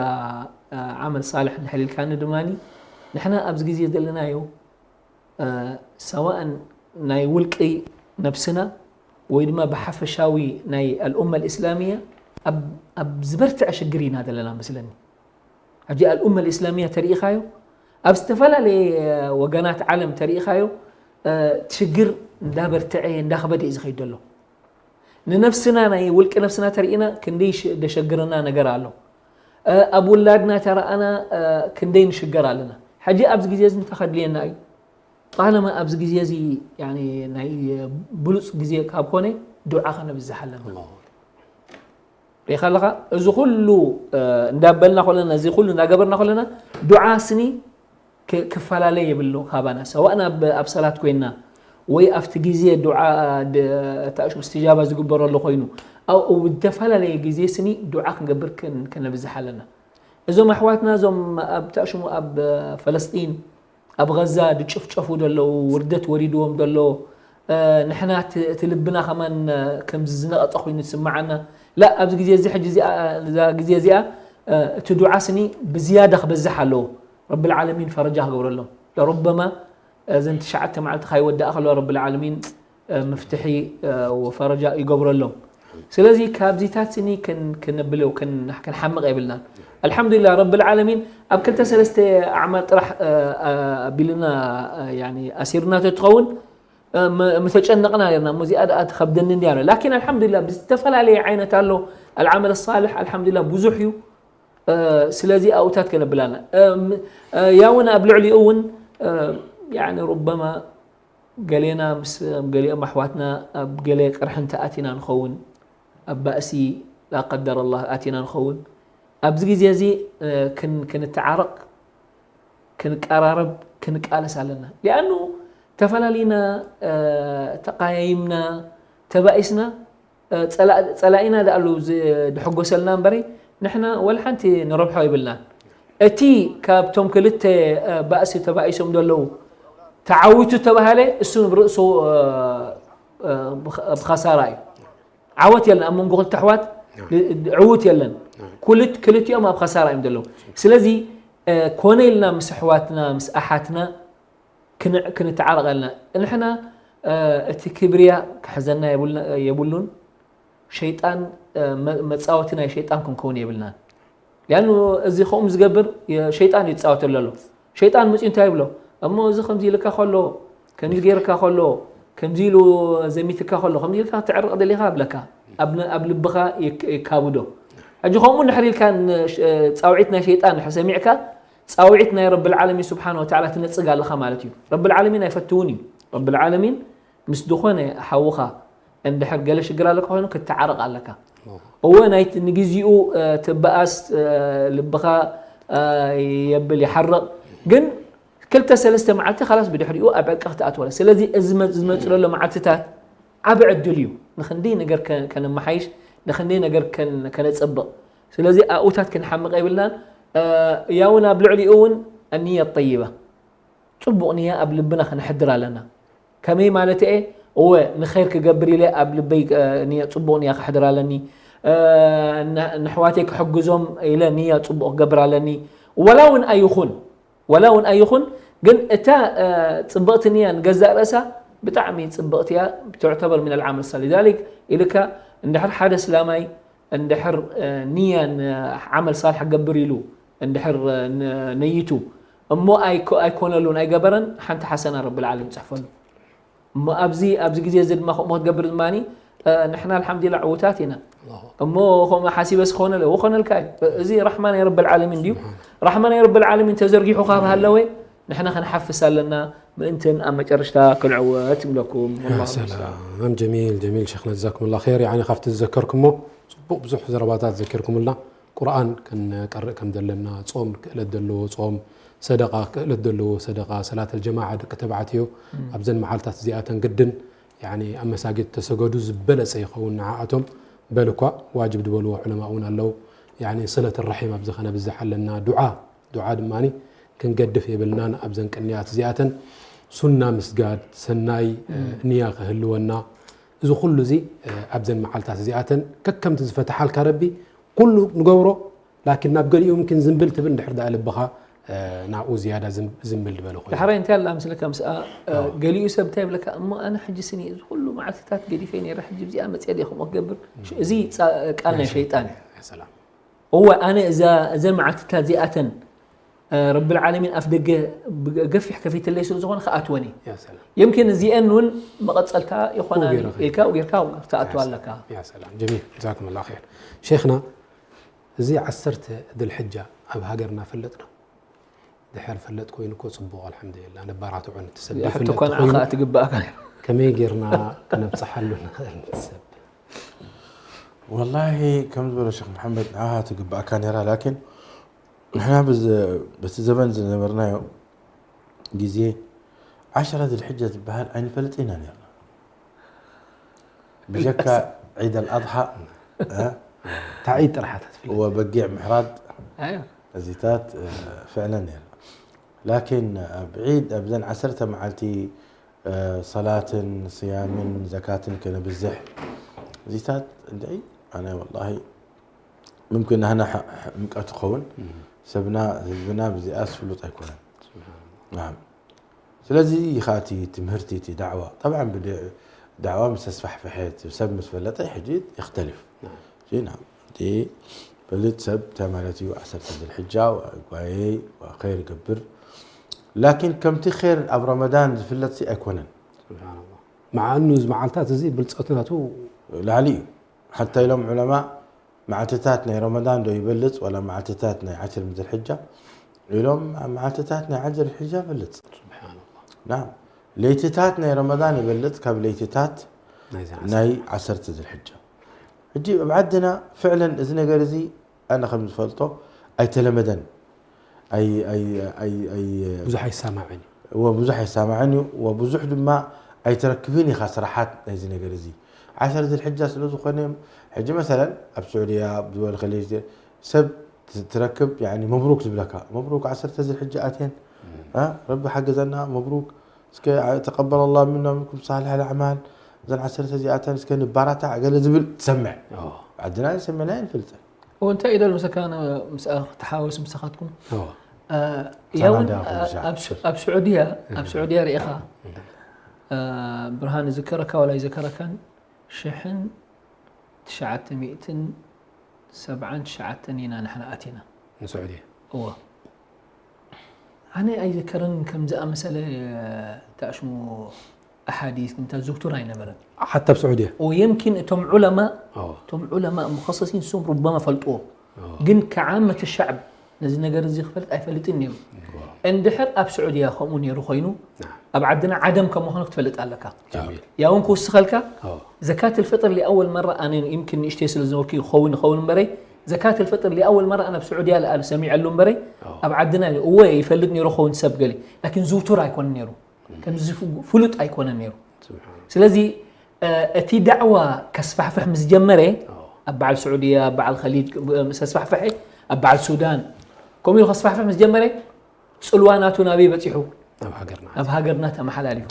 ዓመል ሳልሕ እንድሕር ኢልካኒ ድማ ንሕና ኣብዚ ግዜ ዘለናዮ ሰዋእን ናይ ውልቂ ነብስና ወይ ድማ ብሓፈሻዊ ናይ ኣልኡመ ልእስላሚያ ኣብ ዝበርትዐ ሽግር ኢና ዘለና መስለኒ። ሕጂ ኣልኡመ ልእስላሚያ ተሪኢኻዮ ኣብ ዝተፈላለየ ወገናት ዓለም ተሪኢኻዮ ሽግር እንዳበርትዐ እንዳኸበደ እዩ ዝኸይድ ዘሎ። ንነብስና ናይ ውልቂ ነብስና ተሪኢና ክንደይ ደሸግረና ነገር ኣሎ። ኣብ ውላድና ተረኣና ክንደይ ንሽገር ኣለና። ሕጂ ኣብዚ ግዜ እዚ እንታይ ከድልየና እዩ? ጣለማ ኣብዚ ግዜ እዚ ናይ ብሉፅ ግዜ ካብ ኮነ ዱዓ ከነብዝሕ ኣለና። ሪኢኻ ኣለኻ? እዚ ኩሉ እንዳበልና ኮለና፣ እዚ ኩሉ እንዳገበርና ኮለና ዱዓ ስኒ ክፈላለ የብሉ ካባና። ሰዋእና ኣብ ሰላት ኮይና ወይ ኣብቲ ግዜ ዱዓ ተእሽሙ እስትጃባ ዝግበረሉ ኮይኑ ኣብኡ ብዝተፈላለየ ግዜ ስኒ ዱዓ ክንገብር ከነብዝሕ ኣለና። እዞም ኣሕዋትና እዞም ኣብ ተእሽሙ ኣብ ፈለስጢን ኣብ غزة ድጭፍጨፉ ዘለዉ ውርደት ወሪድዎም ዘሎ ንሕና እቲ ልብና ከማን ከምዚ ዝነቐጸ ኮይኑ ዝስምዓና ላ ኣብዚ ግዜ እዚ ሕጂ እዚኣ እዛ ግዜ እዚኣ እቲ ዱዓ ስኒ ብዝያዳ ክበዝሕ ኣለዎ። ረብል ዓለሚን ፈረጃ ክገብረሎም። ለሩበማ እዘን ትሽዓተ መዓልቲ ካይወዳእ ከለዋ ረብል ዓለሚን ምፍትሒ ወፈረጃ ይገብረሎም። ስለዚ ካብዚታት ስኒ ክንብል ክንሓምቕ የብልናን። ኣልሓምዱሊላህ ረብል ዓለሚን ኣብ ክልተ ሰለስተ ኣዕማል ጥራሕ ኣቢልና ኣሲርና ተትኸውን ምተጨነቕና ርና እሞ እዚኣ ደኣ ትኸብደኒ እንዲያ ላኪን ኣልሓምዱሊላህ ብዝተፈላለየ ዓይነት ኣሎ። ኣልዓመል ሳልሕ ኣልሓምዱሊላህ ብዙሕ እዩ። ስለዚ ኣብኡታት ከነብላና ያውን ኣብ ልዕሊኡ እውን ሩበማ ገሌና ምስ ገሊኦም ኣሕዋትና ኣብ ገለ ቅርሕንቲ ኣቲና ንኸውን፣ ኣብ ባእሲ ላቀደር ኣላህ ኣቲና ንኸውን። ኣብዚ ግዜ እዚ ክንተዓረቕ፣ ክንቀራረብ፣ ክንቃለስ ኣለና። ሊኣኑ ተፈላሊና፣ ተቃያይምና፣ ተባኢስና ጸላኢና ዳኣሉ ድሕጎሰልና እምበሪ ንሕና ወላ ሓንቲ ንረብሖ ይብልናን። እቲ ካብቶም ክልተ ባእሲ ተባኢሶም ዘለዉ ተዓዊቱ ተባሃለ እሱ ብርእሱ ብኸሳራ እዩ። ዓወት የለን ኣብ መንጎ ክልተ ኣሕዋት ዕውት የለን። ክልቲኦም ኣብ ኸሳራ እዮም ዘለዉ። ስለዚ ኮነ ኢልና ምስ ኣሕዋትና ምስ ኣሓትና ክንተዓረቕ ኣለና። ንሕና እቲ ክብርያ ክሕዘና የብሉን። ሸይጣን መፃወቲ ናይ ሸይጣን ክንከውን የብልናን። ሊኣኑ እዚ ከምኡ ዝገብር ሸይጣን ይፃወተሉ ኣሎ። ሸይጣን መፂኡ እንታይ ይብሎ? እሞ እዚ ከምዚ ኢልካ ከሎ ከምዚ ገይርካ ከሎ ከምዚ ኢሉ ዘሚትካ ከሎ ከምዚ ኢልካ ክትዕርቕ ደሊኻ ብለካ ኣብ ልብኻ ይካብዶ። ሕጂ ከምኡ እንድሕር ኢልካ ፃውዒት ናይ ሸይጣን ሰሚዕካ ጻውዒት ናይ ረብል ዓለሚን ስብሓን ወተዓላ ትነጽግ ኣለኻ ማለት እዩ። ረብል ዓለሚን ኣይፈትውን እዩ። ረብል ዓለሚን ምስ ዝኾነ ሓውኻ እንድሕር ገለ ሽግር ኣለካ ኮይኑ ክትዓረቕ ኣለካ። እወ ናይ ንግዚኡ ትበኣስ፣ ልብኻ የብል ይሓርቕ፣ ግን ክልተ ሰለስተ መዓልቲ ካላስ ብድሕሪኡ ኣብ ዕርቂ ክትኣትወለ። ስለዚ እዚ ዝመጽእ ዘሎ መዓልትታት ዓቢ ዕድል እዩ ንክንዲ ነገር ከነመሓይሽ፣ ንክንዲ ነገር ከነጸብቕ። ስለዚ ኣብኡታት ክንሓምቕ የብልናን። ያውን ኣብ ልዕሊኡ እውን ኣንያ ጠይባ፣ ጽቡቕ ንያ ኣብ ልብና ከነሕድር ኣለና። ከመይ ማለት እየ? እወ ንኸይር ክገብር ኢለ ኣብ ልበይ ጽቡቕ ንያ ከሕድር ኣለኒ። ንሕዋተይ ክሕግዞም ኢለ ንያ ጽቡቕ ክገብር ኣለኒ። ወላ እውን ኣይኹን ወላ እውን ኣይኹን ግን እታ ጽብቕቲ ንያ ንገዛእ ርእሳ ብጣዕሚ ጽብቕቲ እያ። ትዕተበር ምን ልዓመል ሳሊሕ ዛሊክ ኢልካ እንድሕር ሓደ እስላማይ እንድሕር ንያ ዓመል ሳልሕ ገብር ኢሉ እንድሕር ነይቱ እሞ ኣይኮነሉን ኣይገበረን ሓንቲ ሓሰና ረብል ዓለም ይፅሕፈሉ። እሞ ኣብዚ ኣብዚ ግዜ እዚ ድማ ከምኡ ክትገብር ድማ ንሕና ኣልሓምዱሊላ ዕውታት ኢና። እሞ ከምኡ ሓሲበስ ክኾነለ ክኾነልካ እዩ። እዚ ራሕማ ናይ ረብል ዓለሚን ድዩ? ራሕማ ናይ ረብል ዓለሚን ተዘርጊሑ ካብ ሃለወ ንሕና ክንሓፍስ ኣለና። ምእንትን ኣብ መጨረሽታ ክንዕወት ይብለኩም። ሰላም ጀሚል ጀሚል ሸክና ጀዛኩምላ ር። ያኒ ካብቲ ዝዘከርኩሞ ፅቡቅ ብዙሕ ዘረባታት ዘኪርኩምልና። ቁርኣን ክንቀርእ ከም ዘለና፣ ጾም ክእለት ዘለዎ ጾም፣ ሰደቃ ክእለት ዘለዎ ሰደቃ፣ ሰላት ኣልጀማዓ ደቂ ተባዕትዮ ኣብዘን መዓልታት እዚኣተን ግድን ያኒ ኣብ መሳጊድ ተሰገዱ ዝበለጸ ይኸውን ንዓኣቶም። በል እኳ ዋጅብ ዝበልዎ ዑለማ እውን ኣለዉ። ያኒ ስለት ራሒም ኣብዚ ከነብዝሕ ኣለና። ዱዓ፣ ዱዓ ድማኒ ክንገድፍ የብልናን። ኣብዘን ቅንያት እዚኣተን ሱና ምስጋድ፣ ሰናይ ንያ ክህልወና፣ እዚ ኩሉ እዚ ኣብዘን መዓልታት እዚኣተን ከከምቲ ዝፈትሓልካ ረቢ ኩሉ ንገብሮ። ላኪን ናብ ገሊኡ ምኪን ዝንብል ትብል እንድሕር ደኣ ልብኻ ናብኡ ዝያዳ ዝንብል ዝበለ ኮይኑ። ዳሕራይ እንታይ ኣላ ምስለካ ምስኣ ገሊኡ ሰብ እንታይ ይብለካ እሞ ኣነ ሕጂ ስኒ እዚ ኩሉ መዓልትታት ገዲፈ ነይረ ሕጂ እዚኣ መፅያ ድየ ከምኡ ክገብር? እዚ ቃል ናይ ሸይጣን እዩ። እወ ኣነ እዘን መዓልትታት እዚኣተን ረብል ዓለሚን ኣፍ ደገ ገፊሕ ከፊትለይ ስለ ዝኾነ ክኣትወን እየ። የምኪን እዚአን እውን መቐፀልታ ይኾና ኢልካ ጌርካ ትኣትዋ ኣለካ። ጀሚል ጀዛኩም ላ ር። ሼክና እዚ ዓሰርተ ድልሕጃ ኣብ ሃገርና ፍለጥ ዶ? ድሕር ፍለጥ ኮይኑ እኮ ጽቡቕ ኣልሓምዱሊላ። ነባራትዖ ንትሰብ ሕቶ እኮ ንዓኻ ትግባእካ። ከመይ ጌርና ከነብጽሓሉ ንኽእል ንትሰብ? ወላሂ ከም ዝበሎ ሸክ መሓመድ ንዓኻ ትግባእካ ነራ ላኪን ንሕና በቲ ዘበን ዝነበርናዮ ግዜ ዓሸራ ዝልሕጃ ዝበሃል ኣይንፈልጥ ኢና ነርና። ብጀካ ዒድ ኣልኣድሓ ታዒድ ጥራሓት ትፈልጥ ወበጊዕ ምሕራድ እዚታት ፍዕለ ነርና። ላኪን ኣብ ዒድ ኣብዘን ዓሰርተ መዓልቲ ሰላትን ስያምን ዘካትን ከነብዝሕ እዚታት እንድዒ ኣነ ወላሂ ምምክን ናህና ሕምቀት ይኸውን ሰብና ህዝብና ብዚኣስ ፍሉጥ ኣይኮነን። ስለዚ ኢኻ እቲ ትምህርቲ እቲ ዳዕዋ ጠብዓ ዳዕዋ ምስ ተስፋሕፈሐ ሰብ ምስ ፈለጠ ሕጂ ይክተልፍ እቲ ፈልጥ ሰብ እንታይ ማለት እዩ ዓሰርተ ዝልሕጃ ጓየይ ኸይር ገብር ላኪን ከምቲ ኸይር ኣብ ረመዳን ዝፍለጥ ሲ ኣይኮነን። መዓኑ እዚ መዓልታት እዚ ብልፀቱ ናቱ ላዕሊ እዩ። ሓታ ኢሎም ዑለማ መዓልትታት ናይ ረመዳን ዶ ይበልፅ ዋላ መዓልትታት ናይ ዓሽር ምን ዝልሕጃ ኢሎም መዓልትታት ናይ ዓሽር ዝልሕጃ በልፅ። ናም ለይትታት ናይ ረመዳን ይበልፅ ካብ ለይትታት ናይ ዓሰርተ ዝልሕጃ። ሕጂ ኣብ ዓድና ፍዕለን እዚ ነገር እዚ ኣነ ከም ዝፈልጦ ኣይተለመደን። ብዙሕ ኣይሰማዕን እዩ። እወ ብዙሕ ኣይሰማዕን እዩ። እወ ብዙሕ ድማ ኣይትረክብን ኢኻ ስራሓት ናይዚ ነገር እዚ ዓሰርተ ዝልሕጃ ስለ ዝኾነ እዮም። ሕጂ መሰለን ኣብ ስዑድያ ዝበልከ ሰብ ትረክብ ያኒ መብሩክ ዝብለካ መብሩክ ዓሰርተ ዝልሕጃ ኣትየን ረቢ ሓገዘና መብሩክ እስከ ተቀበል ኣላህ ምና ምንኩም ሳልሕ ኣልኣዕማል እዘን ዓሰርተ እዚኣተን እስከ ንባራታዕ ገለ ዝብል ትሰምዕ ዓድና ሰሚዕና ኣይንፈልጥን። እንታይ ኢለ ምሳካ ምስኣ ክትሓወስ ምሳኻትኩም ያውን ኣብ ስዑድያ ኣብ ስዑድያ ርኢኻ ብርሃን ይዝከረካ ዋላ ይዘከረካን ሽሕን ትሽዓተ ሚእትን ሰብዓን ትሽዓተን ኢና ንሕና ኣቲና ንስዑድያ። እወ ኣነ ኣይዝከርን ከም ዝኣመሰለ ተኣሽሙ ኣሓዲስ እንተ ዝክቱር ኣይነበረን። ሓታ ኣብ ስዑድያ ወየምኪን እቶም ዑለማ እቶም ዑለማ ሙኸሰሲን ሱም ሩበማ ፈልጥዎ ግን ከዓመት ሻዕብ ነዚ ነገር እዚ ክፈልጥ ኣይፈልጥን ነይሩ። እንድሕር ኣብ ስዑድያ ከምኡ ነይሩ ኮይኑ፣ ኣብ ዓድና ዓደም ከም ምዃኑ ክትፈልጥ ኣለካ። ያውን ክውስኸልካ፣ ዘካት ልፍጥር ሊኣወል መራ፣ ኣነ ይምክን ንእሽተይ ስለ ዝነበርኩ ይኸውን ይኸውን እምበረይ፣ ዘካት ልፍጥር ሊኣወል መራ ኣነ ኣብ ስዑድያ ልኣሉ ሰሚዐሉ እምበረይ፣ ኣብ ዓድና እወ ይፈልጥ ነይሩ ኸውን ሰብ ገሊ፣ ላኪን ዝውቱር ኣይኮነ ነይሩ። ከምዚ ፍሉጥ ኣይኮነ ነይሩ። ስለዚ እቲ ዳዕዋ ከስፋሕፍሕ ምስ ጀመረ፣ ኣብ በዓል ስዑድያ፣ ኣብ በዓል ኸሊጅ ምስ ኣስፋሕፍሐ፣ ኣብ በዓል ሱዳን ከምኡ ኢሉ ከስፋሕፍሕ ምስ ጀመረ፣ ጽልዋ ናቱ ናበይ በጺሑ? ኣብ ሃገርና ተመሓላሊፉ።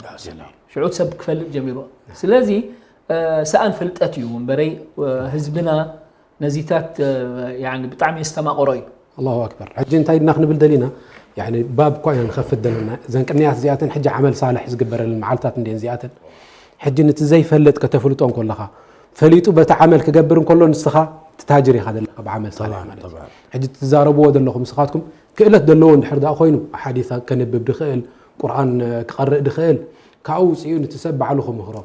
ሽዑ ሰብ ክፈልጥ ጀሚሩ። ስለዚ ሰኣን ፍልጠት እዩ እምበረይ፣ ህዝብና ነዚታት ብጣዕሚ የስተማቕሮ እዩ። ኣላሁ ኣክበር። ሕጂ እንታይ ድና ክንብል ደሊና? ያኒ ባብ እኳ ኢና ንኸፍት ዘለና። እዘን ቅንያት እዚኣተን ሕጂ ዓመል ሳልሕ ዝግበረለን መዓልታት እንዴን እዚኣተን። ሕጂ ነቲ ዘይፈልጥ ከተፍልጦ እንከለኻ፣ ፈሊጡ በቲ ዓመል ክገብር እንከሎ ንስኻ ትታጅር ኢኻ ዘለኻ ብዓመል ሳልሕ ማለት እዩ። ሕጂ ትዛረብዎ ዘለኹም ንስኻትኩም ክእለት ዘለዎ እንድሕር ደኣ ኮይኑ፣ ኣሓዲት ከንብብ ድኽእል፣ ቁርኣን ክቐርእ ድኽእል፣ ካብኡ ውፅኡ ነቲ ሰብ ባዕሉ ክምህሮ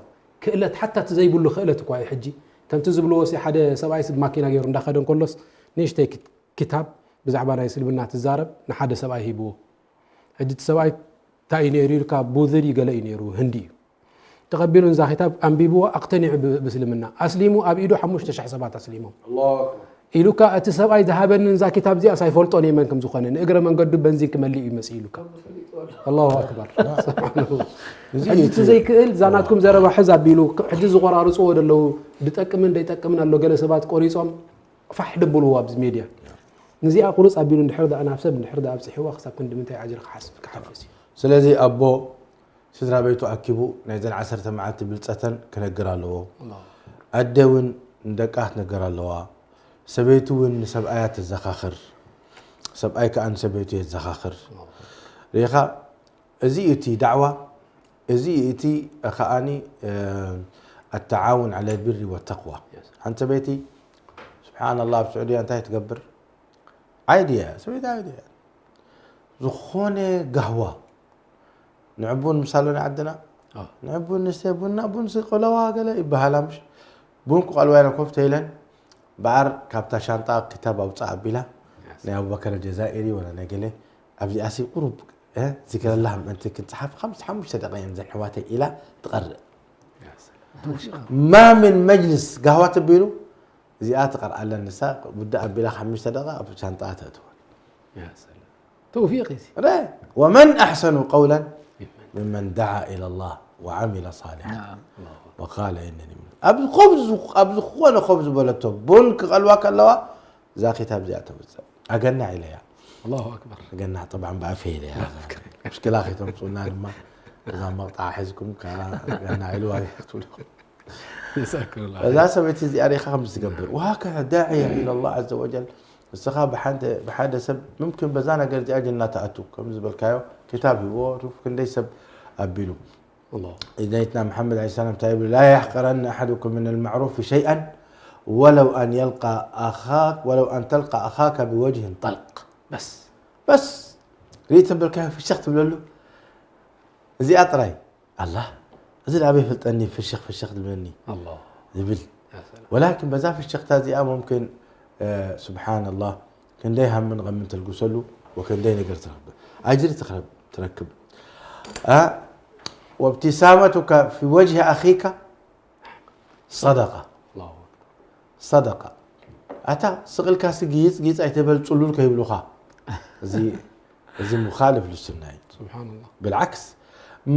ክእለት ሓታ እቲ ዘይብሉ ክእለት እኳ እዩ። ሕጂ ከምቲ ዝብልዎ ሲ ሓደ ሰብኣይ ስ ማኪና ገይሩ እንዳኸደ እንከሎስ ንእሽተይ ክት- ክታብ ብዛዕባ ናይ እስልምና ትዛረብ ንሓደ ሰብኣይ ሂብዎ። ሕጂ እቲ ሰብኣይ እንታይ እዩ ነይሩ ኢልካ ቡዝር እዩ ገለ እዩ ነይሩ ህንዲ እዩ ተቐቢሉ እዛ ክታብ ኣንቢብዎ ኣቕተኒዑ ብ- ብእስልምና ኣስሊሙ ኣብ ኢዱ ሓሙሽተ ሸሕ ሰባት ኣስሊሞም ኢሉካ እቲ ሰብኣይ ዝሃበኒ እዛ ክታብ እዚኣ ሳይፈልጦ ነይመን ከም ዝኾነ ንእግረ መንገዱ በንዚን ክመልእ እዩ መፅእ ኢሉካ ኣላሁ ኣክበር ስብሓንላህ እዚ ሕጂ እቲ ዘይክእል እዛ ናትኩም ዘረባ ሕዝ ኣቢሉ ሕጂ ዝቆራርፅዎ ዘለዉ ድጠቅምን ደይጠቅምን ኣሎ ገለ ሰባት ቆሪፆም ፋሕ ደብልዎ ኣብዚ ሜድያ ንዚኣ ቁርፅ ኣቢሉ እንድሕር ደኣ ናብ ሰብ እንድሕር ደኣ ኣብፅሕዋ ክሳብ ክንዲ ምንታይ ኣጅሪ ክሓስብ ክሓፍስ እዩ ስለዚ ኣቦ ስድራ ቤቱ ኣኪቡ ናይዘን ዓሰርተ መዓልቲ ብልፀተን ክነግር ኣለዎ ኣደ እውን ንደቃ ክትነግር ኣለዋ ሰበይቱ እውን ንሰብኣያ ተዘኻኽር ሰብኣይ ከዓ ንሰበይቱ የዘኻኽር ሪኢኻ እዚ እዩ እቲ ዳዕዋ እዚ እዩ እቲ ከዓኒ ኣተዓውን ዓለ ልቢሪ ወተቅዋ ሓንቲ ሰበይቲ ስብሓን ላህ ኣብ ስዑድያ እንታይ ትገብር ዓይድያ ሰበይቲ ዓይድያ ዝኾነ ጋህዋ ንዕቡን ምሳሉ ናይ ዓድና ንዕቡን ንስተ ቡና ቡን ስቆለዋ ገለ ይበሃላ ምሽ ቡን ክቐልዋ ኢለን ኮፍ ተይለን በዓር ካብታ ሻንጣ ክታብ ኣውፅእ ኣቢላ ናይ ኣቡበከር ጀዛኢሪ ወላ ናይ ገለ ኣብዚኣ ሲ ቁሩብ ዚክረላህ ምእንቲ ክንፅሓፍ ሓሙሽተ ደቂቃ እየን ዘን ኣሕዋተይ ኢላ ትቐርእ ማ ምን መጅልስ ጋህዋ ተቢሉ እዚኣ ትቐርኣለን ንሳ ውድእ ኣቢላ ሓሙሽተ ደቂቃ ኣብ ሻንጣኣ ተእትወን ተውፊቅ እዚ ወመን ኣሕሰኑ ቀውለን ምመን ደዓ ኢላ ላህ ወዓሚለ ሳሊሓ ወቃለ ኢነኒ ኣብ ዝኾነ ኮፍ ዝበለቶ ቡን ክቐልዋ ከለዋ እዛ ክታብ እዚኣ ተውፅእ ኣገናዕ ኢለያ ኣላሁ ኣክበር ኣገናዕ ጠብዓ ብኣፈይ ኢለያ ሙሽክላ ከይተምፅኡና ድማ እዛ መቕጣዓ ሒዝኩም ኣገናዕ ኢልዋ ትብሉ ጀዛኩምላ እዛ ሰበይቲ እዚኣ ሪኢኻ ከም ዝገብር ወሃከዛ ዳዕያ ኢላ ላህ ዘ ወጀል ንስኻ ብሓደ ሰብ ምምክን በዛ ነገር እዚኣ ጀና ትኣቱ ከም ዝበልካዮ ክታብ ሂብዎ ሩፍ ክንደይ ሰብ ኣቢሉ ነይትና መሓመድ ለ ሰላም እንታይ ይብሉ ላ የሕቀረና ኣሓድኩም ምን ልማዕሩፍ ሸይኣን ወለው ኣን የልቃ ኣኻክ ወለው ኣን ተልቃ ኣኻከ ብወጅህን ጠልቅ በስ በስ ርኢ ተበልካዮ ፍሸኽ ትብለሉ እዚኣ ጥራይ ኣላ እዚ ደኣ ኣበይ ፈልጠኒ ፍሽኽ ፍሽኽ ትብለኒ ዝብል ወላኪን በዛ ፍሽኽታ እዚኣ ሙምክን ስብሓን ላህ ክንደይ ሃምን ቐምን ተልግሰሉ ወክንደይ ነገር ትረክብ ኣጅሪ ትረክብ وابتسامتك في وجه أخيك صدقة صدقة ኣታ ስቕ ኢልካ ሲ ጊፅ ጊፅ ኣይትበል ፅሉል ከይብሉኻ እዚ እዚ مخالف للسنة እዩ سبحان الله بالعكس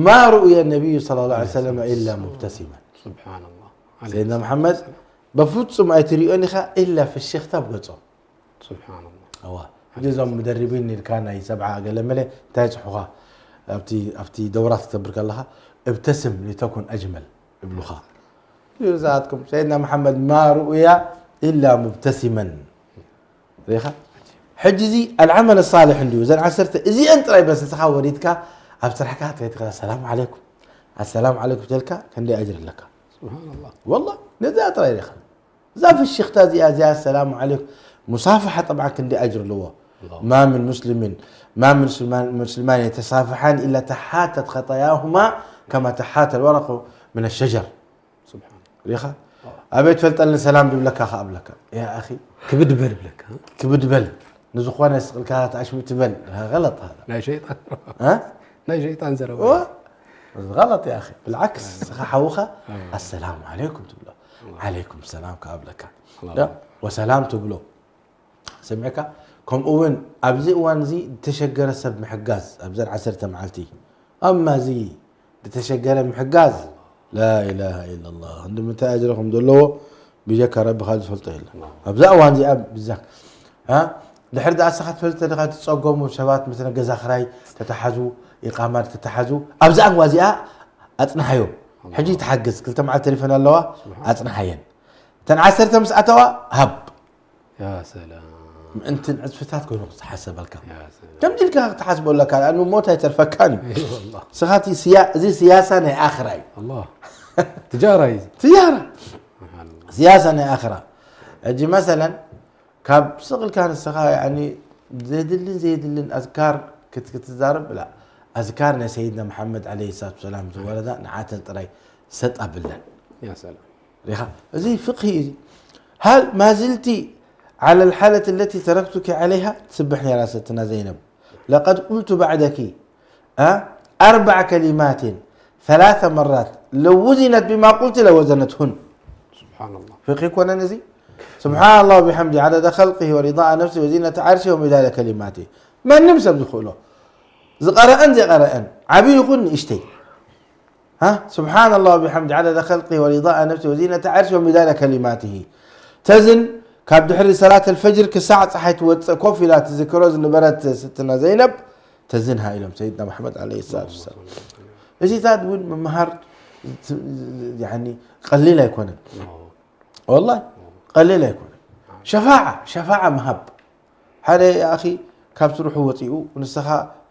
ما رؤي النبي صلى الله عليه وسلم إلا مبتسما سبحان الله سيدنا محمد በፍፁም ኣይትሪኦን ኢኻ إلا ፍሽኽታ ኣብ ገፆም سبحان الله እዋ ሕጂ እዞም ምደርቢን ኢልካ ናይ ሰብዓ ገለ መለ እንታይ ይፅሑኻ ኣብቲ ኣብቲ ደውራት ክትገብር ከለኻ ابتسم لتكن أجمل ይብሉኻ ዝኣትኩም ሰይድና መሓመድ ما رؤي إلا مبتسما ሪኻ ሕጂ እዚ العمل الصالح እንድዩ እዘን ዓሰርተ እዚአን ጥራይ በስ ንስኻ ወሪድካ ኣብ ስራሕካ ከይትኸ السلام عليكم السلام عليكم ተልካ ክንደይ ኣጅር ኣለካ سبحان الله والله ነዚኣ ጥራይ ሪኻ እዛ ፍሽኽታ እዚኣ እዚኣ السلام عليكم مصافحة طبعا ክንደይ ኣጅር ኣለዎ ما من مسلم ما من مسلمان يتصافحان إلا تحاتت خطاياهما كما تحاتى الورق من الشجر سبحان ሪኻ ኣበይ ትፈልጠኒ ሰላም ድብለካ ከኣ ብለካ ያ ኣኺ ክብድ በል ብለካ ክብድ በል ንዝኾነ ስቕልካ ተኣሽሙ ትበል። غلط هذا. ናይ ሸይጣን ها؟ ናይ ሸይጣን ዘረባ و غلط يا أخي. بالعكس، ስኻ ሓውኻ السلام عليكم ትብሎ። عليكم السلام ከኣብለካ الله ዳ? وسلام ትብሎ። ሰሚዕካ? ከምኡ እውን ኣብዚ እዋን እዚ ዝተሸገረ ሰብ ምሕጋዝ ኣብዘን ዓሰርተ መዓልቲ ኣማ እዚ ዝተሸገረ ምሕጋዝ لا إله إلا الله። እንዲ ምንታይ ኣጅርኹም ዘለዎ ብጀካ ረቢ ካብ ዝፈልጦ የለን። ኣብዛ እዋን እዚኣ ብዛክ ها? ድሕሪ ዳኣ ስኻ ትፈልጥ ተደኻ ትጸገሙ ሰባት፣ مثلا ገዛ ክራይ ተተሓዙ፣ ኢቃማ ተተሓዙ፣ ኣብዛ እዋን እዚኣ ኣጽንሓዮም። ሕጂ ተሓግዝ፣ ክልተ መዓልቲ ተሪፈን ኣለዋ፣ ኣጽንሓየን። እተን ዓሰርተ ምስ ኣተዋ ሃብ። يا سلام ምእንቲ ዕጽፍታት ኮይኑ ክትሓሰበልካ يا سلام ከምዚ ኢልካ ክትሓስቦ ኣለካ። ኣኑ ሞት ኣይተርፈካን እዩ። اي والله ስኻ እቲ ስያ- እዚ ስያሳ ናይ ኣኽራ እዩ። الله تجاره ايزي ስያራ ስያሳ ናይ ኣኽራ። ሕጂ መሰለን ካብ ስቕልካ ንስኻ ያኒ ዘድልን ዘየድልን ኣዝካር ክት- ክትዛረብ ብላ ኣዝካር ናይ ሰይድና መሓመድ ዓለይሂ ሰላቱ ሰላም ዝወረዳ ንዓተን ጥራይ ሰጥ ኣብለን። يا سلام ሪኻ እዚ ፍቅሂ እዩ። هل ما زلت على الحالة التي تركتك عليها؟ ትስብሕ ነይራ ሰትና ዘይነብ لقد قلت بعدك ها؟ أربع كلمات ثلاث مرات لو وزنت بما قلت لوزنتهن. سبحان الله ፍቅሂ ኮነን እዚ سبحان الله وبحمده عدد خلقه ورضاء نفسه وزنة عرشه ومداد كلماته. ማንም ሰብ ዝኽእሎ ዝቐረአን ዘይቐረአን ዓብዪ ይኹን ንእሽተይ ها؟ سبحان الله وبحمده عدد خلقه ورضاء نفسه وزنة عرشه ومداد كلماته. ተዝን ካብ ድሕሪ ሰላት الفجر ክሳዕ ፀሓይ ትወፅእ ኮፍ ኢላ ትዝክሮ ዝነበረት ስትና ዘይነብ ተዝንሃ ኢሎም ሰይድና መሓመድ عليه الصلاة والسلام። እዚታት እውን ምምሃር ያኒ ቀሊል ኣይኮነን። والله ቀሊል ኣይኮነን። ሸፋዓ ሸፋዓ ምሃብ ሓደ ኣኺ ካብ ስርሑ ወፂኡ ንስኻ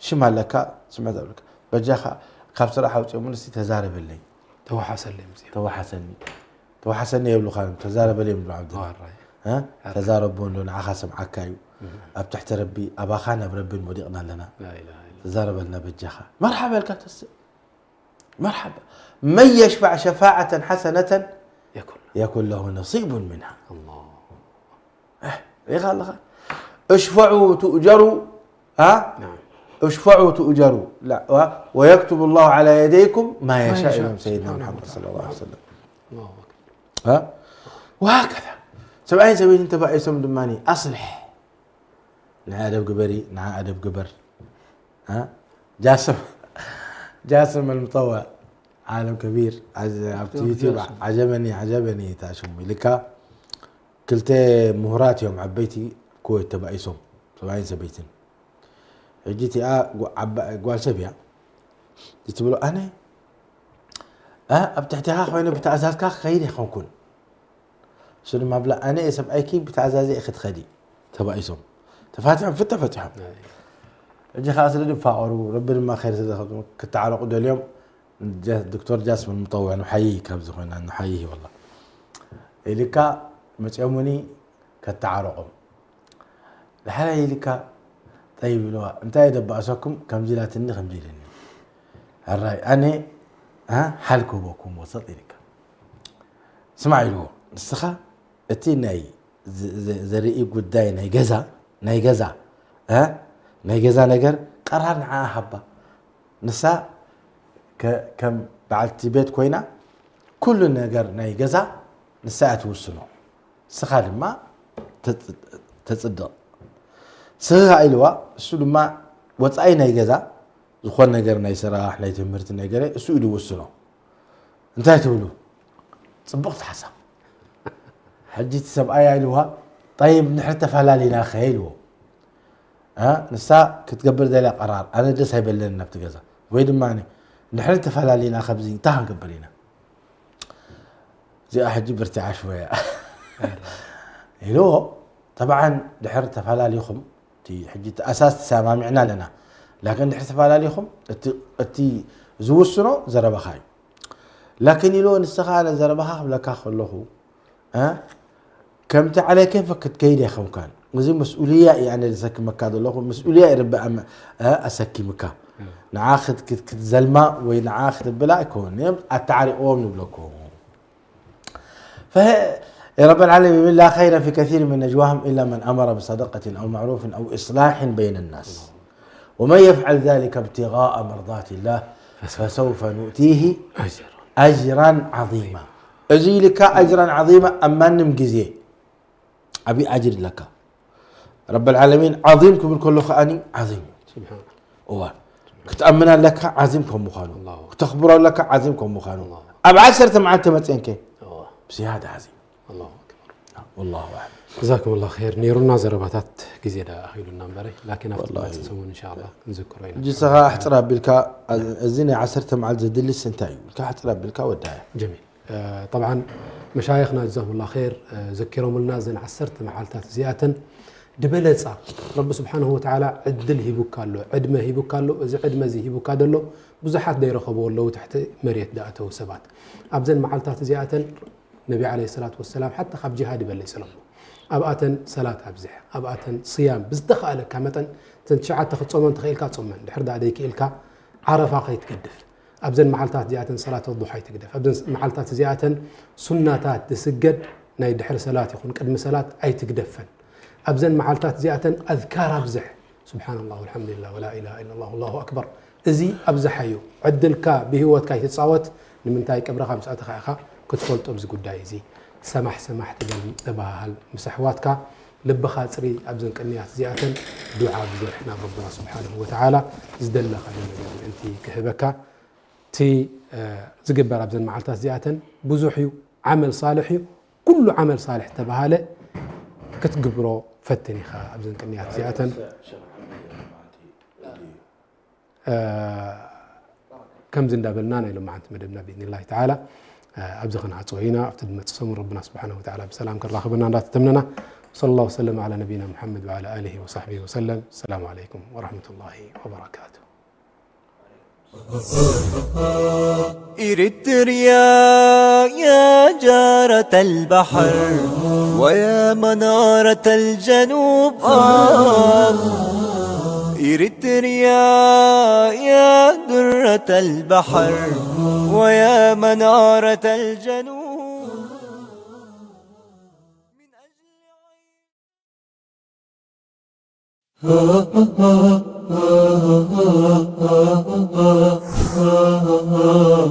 ሽም ኣለካ ስምዕ ዘብልካ በጃኻ ካብ ስራሕ ኣውፅኦሙ ንሲ ተዛረበለይ ተወሓሰለይ ምስ ተወሓሰኒ ተወሓሰኒ የብሉኻ እዮም ተዛረበለይ እዮም ዝብሉ ዓብዲ ዋራይ እ? ተዛረቦ ኣሎ ንዓኻ ሰምዓካ እዩ ኣብ ትሕቲ ረቢ ኣባኻን ኣብ ረቢን ወዲቕና ኣለና لا اله الا ተዛረበልና በጃኻ መርሓባ ኢልካ ተስእ መርሓባ መን የሽፋዕ ሸፋዓተን ሓሰነተን يكن የኩን ለሁ ነሲቡን ምንሃ الله ሪኻ ኣለኻ እሽፈዑ ትእጀሩ ها؟ نعم اشفعوا تؤجروا لا و- ويكتب الله على يديكم ما يشاء يشاء. ኢሎም ሰይድና سبحانه ሙሓመድ وتعالى. صلى الله عليه وسلم الله اكبر ها؟ وهكذا ሰብኣይን ሰበይትን ተባኢሶም ድማ ኣስልሕ ንዓ ኣደብ ግበሪ ንዓ ኣደብ ግበር ها؟ ጃስም ጃስም المطوع ዓለም ከቢር ዓዝ- ኣብቲ ዶክተር ዩቲዩብ ጃስም። ዓጀበኒ ዓጀበኒ እታ ሽሙ ኢልካ ክልተ ምሁራት እዮም ዓበይቲ ኩወይት ተባኢሶም ሰብኣይን ሰበይትን ሕጂ እቲኣ ጓ- ዓባ- ጓል ሰብ እያ ትብሎ ኣነ እ፣ ኣብ ትሕቲኻ ኮይነ ብትእዛዝካ ክኸይድ ይኸንኩን እሱ ድማ ብላ ኣነ እየ ሰብኣይኪ ብትእዛዘ እየ ክትኸዲ ተባኢሶም ተፋቲሖም ፍተ ፈቲሖም ሕጂ ከዓ ስለ ዝፋቐሩ ረቢ ድማ ኸይር ስለ ዝኸፍቱ ክተዓረቑ ደልዮም ጀ- ዶክተር ጃስምን ምጠውዕ ንሓይይ ካብ ዝኾና ንሓይይ ወላ ኢልካ መፅኦሙኒ ከተዓረቑም ድሓር ኢልካ ጠይብ ኢልዋ እንታይ ደባእሰኩም ከምዚ ኢላትኒ ከምዚ ኢልኒ ሕራይ ኣነ እ፣ ሓል ክህበኩም ወሰጥ ኢልካ ስማዕ ኢልዎ ንስኻ እቲ ናይ ዝ- ዝ- ዘርኢ ጉዳይ ናይ ገዛ ናይ ገዛ እ፣ ናይ ገዛ ነገር ቀራር ንዓ ሃባ ንሳ ከ- ከም በዓልቲ ቤት ኮይና ኩሉ ነገር ናይ ገዛ ንሳ እያ ትውስኖ ንስኻ ድማ ተጽ- ተጽድቕ ስኻ ኢልዋ እሱ ድማ ወፃኢ ናይ ገዛ ዝኾን ነገር ናይ ስራሕ ናይ ትምህርቲ ነገር እሱ እዩ ዝውስኖ እንታይ ትብሉ ፅቡቕ ሓሳብ ሕጂ እቲ ሰብኣያ ኢልዋ ጠይብ ንድሕር ተፈላለና ከ ኢልዎ እ፣ ንሳ ክትገብር ዘላ ቀራር ኣነ ደስ ኣይበለንን ናብቲ ገዛ ወይ ድማ ንድሕር ተፈላለና ከብዚ እንታይ ክንገብር ኢና እዚኣ ሕጂ ብርቲዓ ሽወያ ኢልዎ ተባዓን ድሕር ተፈላለኹም እቲ ሕጂ እቲ ኣሳስ ተሰማሚዕና ኣለና ላኪን ድሕር ተፈላለኹም እቲ ዝውስኖ ዘረባኻ እዩ ላኪን ኢልዎ ንስኻ ኣነ ዘረባኻ ክብለካ ከለኹ እ፣ ከምቲ ዓለይ ከይፈ ክትከይድ ኣይኸውካን እዚ መስኡልያ እዩ ኣነ ዘሰክመካ ዘለኹ መስኡልያ እዩ ረቢ ኣመ- እ፣ ኣሰኪምካ ንዓ ክት- ክት- ክትዘልማ ወይ ንዓ ክትብላ ኣይኮን እዮም ኣተዓሪቕዎም ንብለኩም ፈ- يا رب العالمين، لا خير في كثير من نجواهم إلا من أمر بصدقة أو معروف أو إصلاح بين الناس. ومن يفعل ذلك ابتغاء مرضات الله فسوف نؤتيه أجرا عظيما. እዚ ኢልካ أجرا عظيما ኣብ ማንም ግዜ ዓብዪ ኣጅር ኣለካ። ረብ ልዓለሚን ዓዚም ክብል ከሎ ከኣኒ ዓዚም እዩ። እዋ ክትኣምን ኣለካ ዓዚም ከም ምዃኑ፣ ክተኽብሮ ኣለካ ዓዚም ከም ምዃኑ። ኣብ ዓሰርተ መዓልቲ መፅአንከ ብዝያዳ ዓዚም። ወላሁ ኣዕለም። ጀዛኩም ላ ር። ነይሩና ዘረባታት፣ ግዜ ዳ ኣኺሉና እምበረ፣ ላኪን ኣብቲ ዝመፅእ ሰሙን እንሻላ ክንዝክሮ ኢና። ሕጂ ስኻ ኣሕፅር ኣቢልካ፣ እዚ ናይ ዓሰርተ መዓልቲ ዘድልስ እንታይ እዩ ኢልካ ኣሕፅር ኣቢልካ ወዳያ። ጀሚል። ጠብዓን መሻይኽና ጀዛሁሙላ ኸይር ዘኪሮምልና፣ እዘን ዓሰርተ መዓልታት እዚኣተን ድበለፃ ረቢ ስብሓንሁ ወተዓላ ዕድል ሂቡካ ኣሎ፣ ዕድመ ሂቡካ ኣሎ። እዚ ዕድመ እዚ ሂቡካ ዘሎ ብዙሓት ዘይረኸብዎ ኣለዉ፣ ትሕቲ መሬት ዝኣተዉ ሰባት። ኣብዘን መዓልታት እዚኣተን ነቢ ዓለይሂ ሰላቱ ወሰላም ሓታ ካብ ጅሃድ ይበልጽ ኢሎሞ። ኣብኣተን ሰላት ኣብዝሕ፣ ኣብኣተን ስያም ብዝተኻእለካ መጠን፣ እተን ትሽዓተ ክትጾመን ተኽኢልካ ጾመን፣ ድሕር ደኣ ዘይክኢልካ ዓረፋ ከይትገድፍ። ኣብዘን መዓልታት እዚኣተን ሰላት ኣዱሓ ኣይትግደፍ። ኣብዘን መዓልታት እዚኣተን ሱናታት ዝስገድ ናይ ድሕሪ ሰላት ይኹን ቅድሚ ሰላት ኣይትግደፈን። ኣብዘን መዓልታት እዚኣተን ኣዝካር ኣብዝሕ። ሱብሓነላህ ወልሓምዱሊላህ ወላ ኢላሃ ኢለላህ ወላሁ ኣክበር። እዚ ኣብዝሓዮ። ዕድልካ ብህይወትካ ኣይትጻወት። ንምንታይ ቀብርኻ ምስ ኣተኻ ኢኻ ክትፈልጦ ኣብዚ ጉዳይ እዚ። ሰማሕ ሰማሕ ትበል፣ ተበሃሃል ምስ ኣሕዋትካ። ልብኻ ኣጽሪ ኣብዘን ቅንያት እዚኣተን። ዱዓ ኣብዝሕ ናብ ረብና ስብሓነሁ ወተዓላ ዝደለኻዮ ነገር ምእንቲ ክህበካ። እቲ ዝግበር ኣብዘን መዓልታት እዚኣተን ብዙሕ እዩ። ዓመል ሳልሕ እዩ። ኩሉ ዓመል ሳልሕ ተባሃለ ክትግብሮ ፈትን ኢኻ ኣብዘን ቅንያት እዚኣተን። ከምዚ እንዳበልና ናይ ሎማዓንቲ መደብና ብኢዝኒላሂ ተዓላ ኣብዚ ክንዓፅዎ ኢና። ኣብቲ ዝመፅእ ሰሙን ረብና ስብሓነሁ ወተዓላ ብሰላም ከራኽበና እንዳተተምነና። ወሰለ ላሁ ወሰለም ዓላ ነቢይና ሙሓመድ ወዓላ ኣሊሂ ወሳሕቢሂ ወሰለም። ሰላሙ ዓለይኩም ወረሕመቱላሂ ወበረካቱ። إريتريا يا جارة البحر ويا منارة الجنوب آه. إريتريا يا درة البحر ويا منارة الجنوب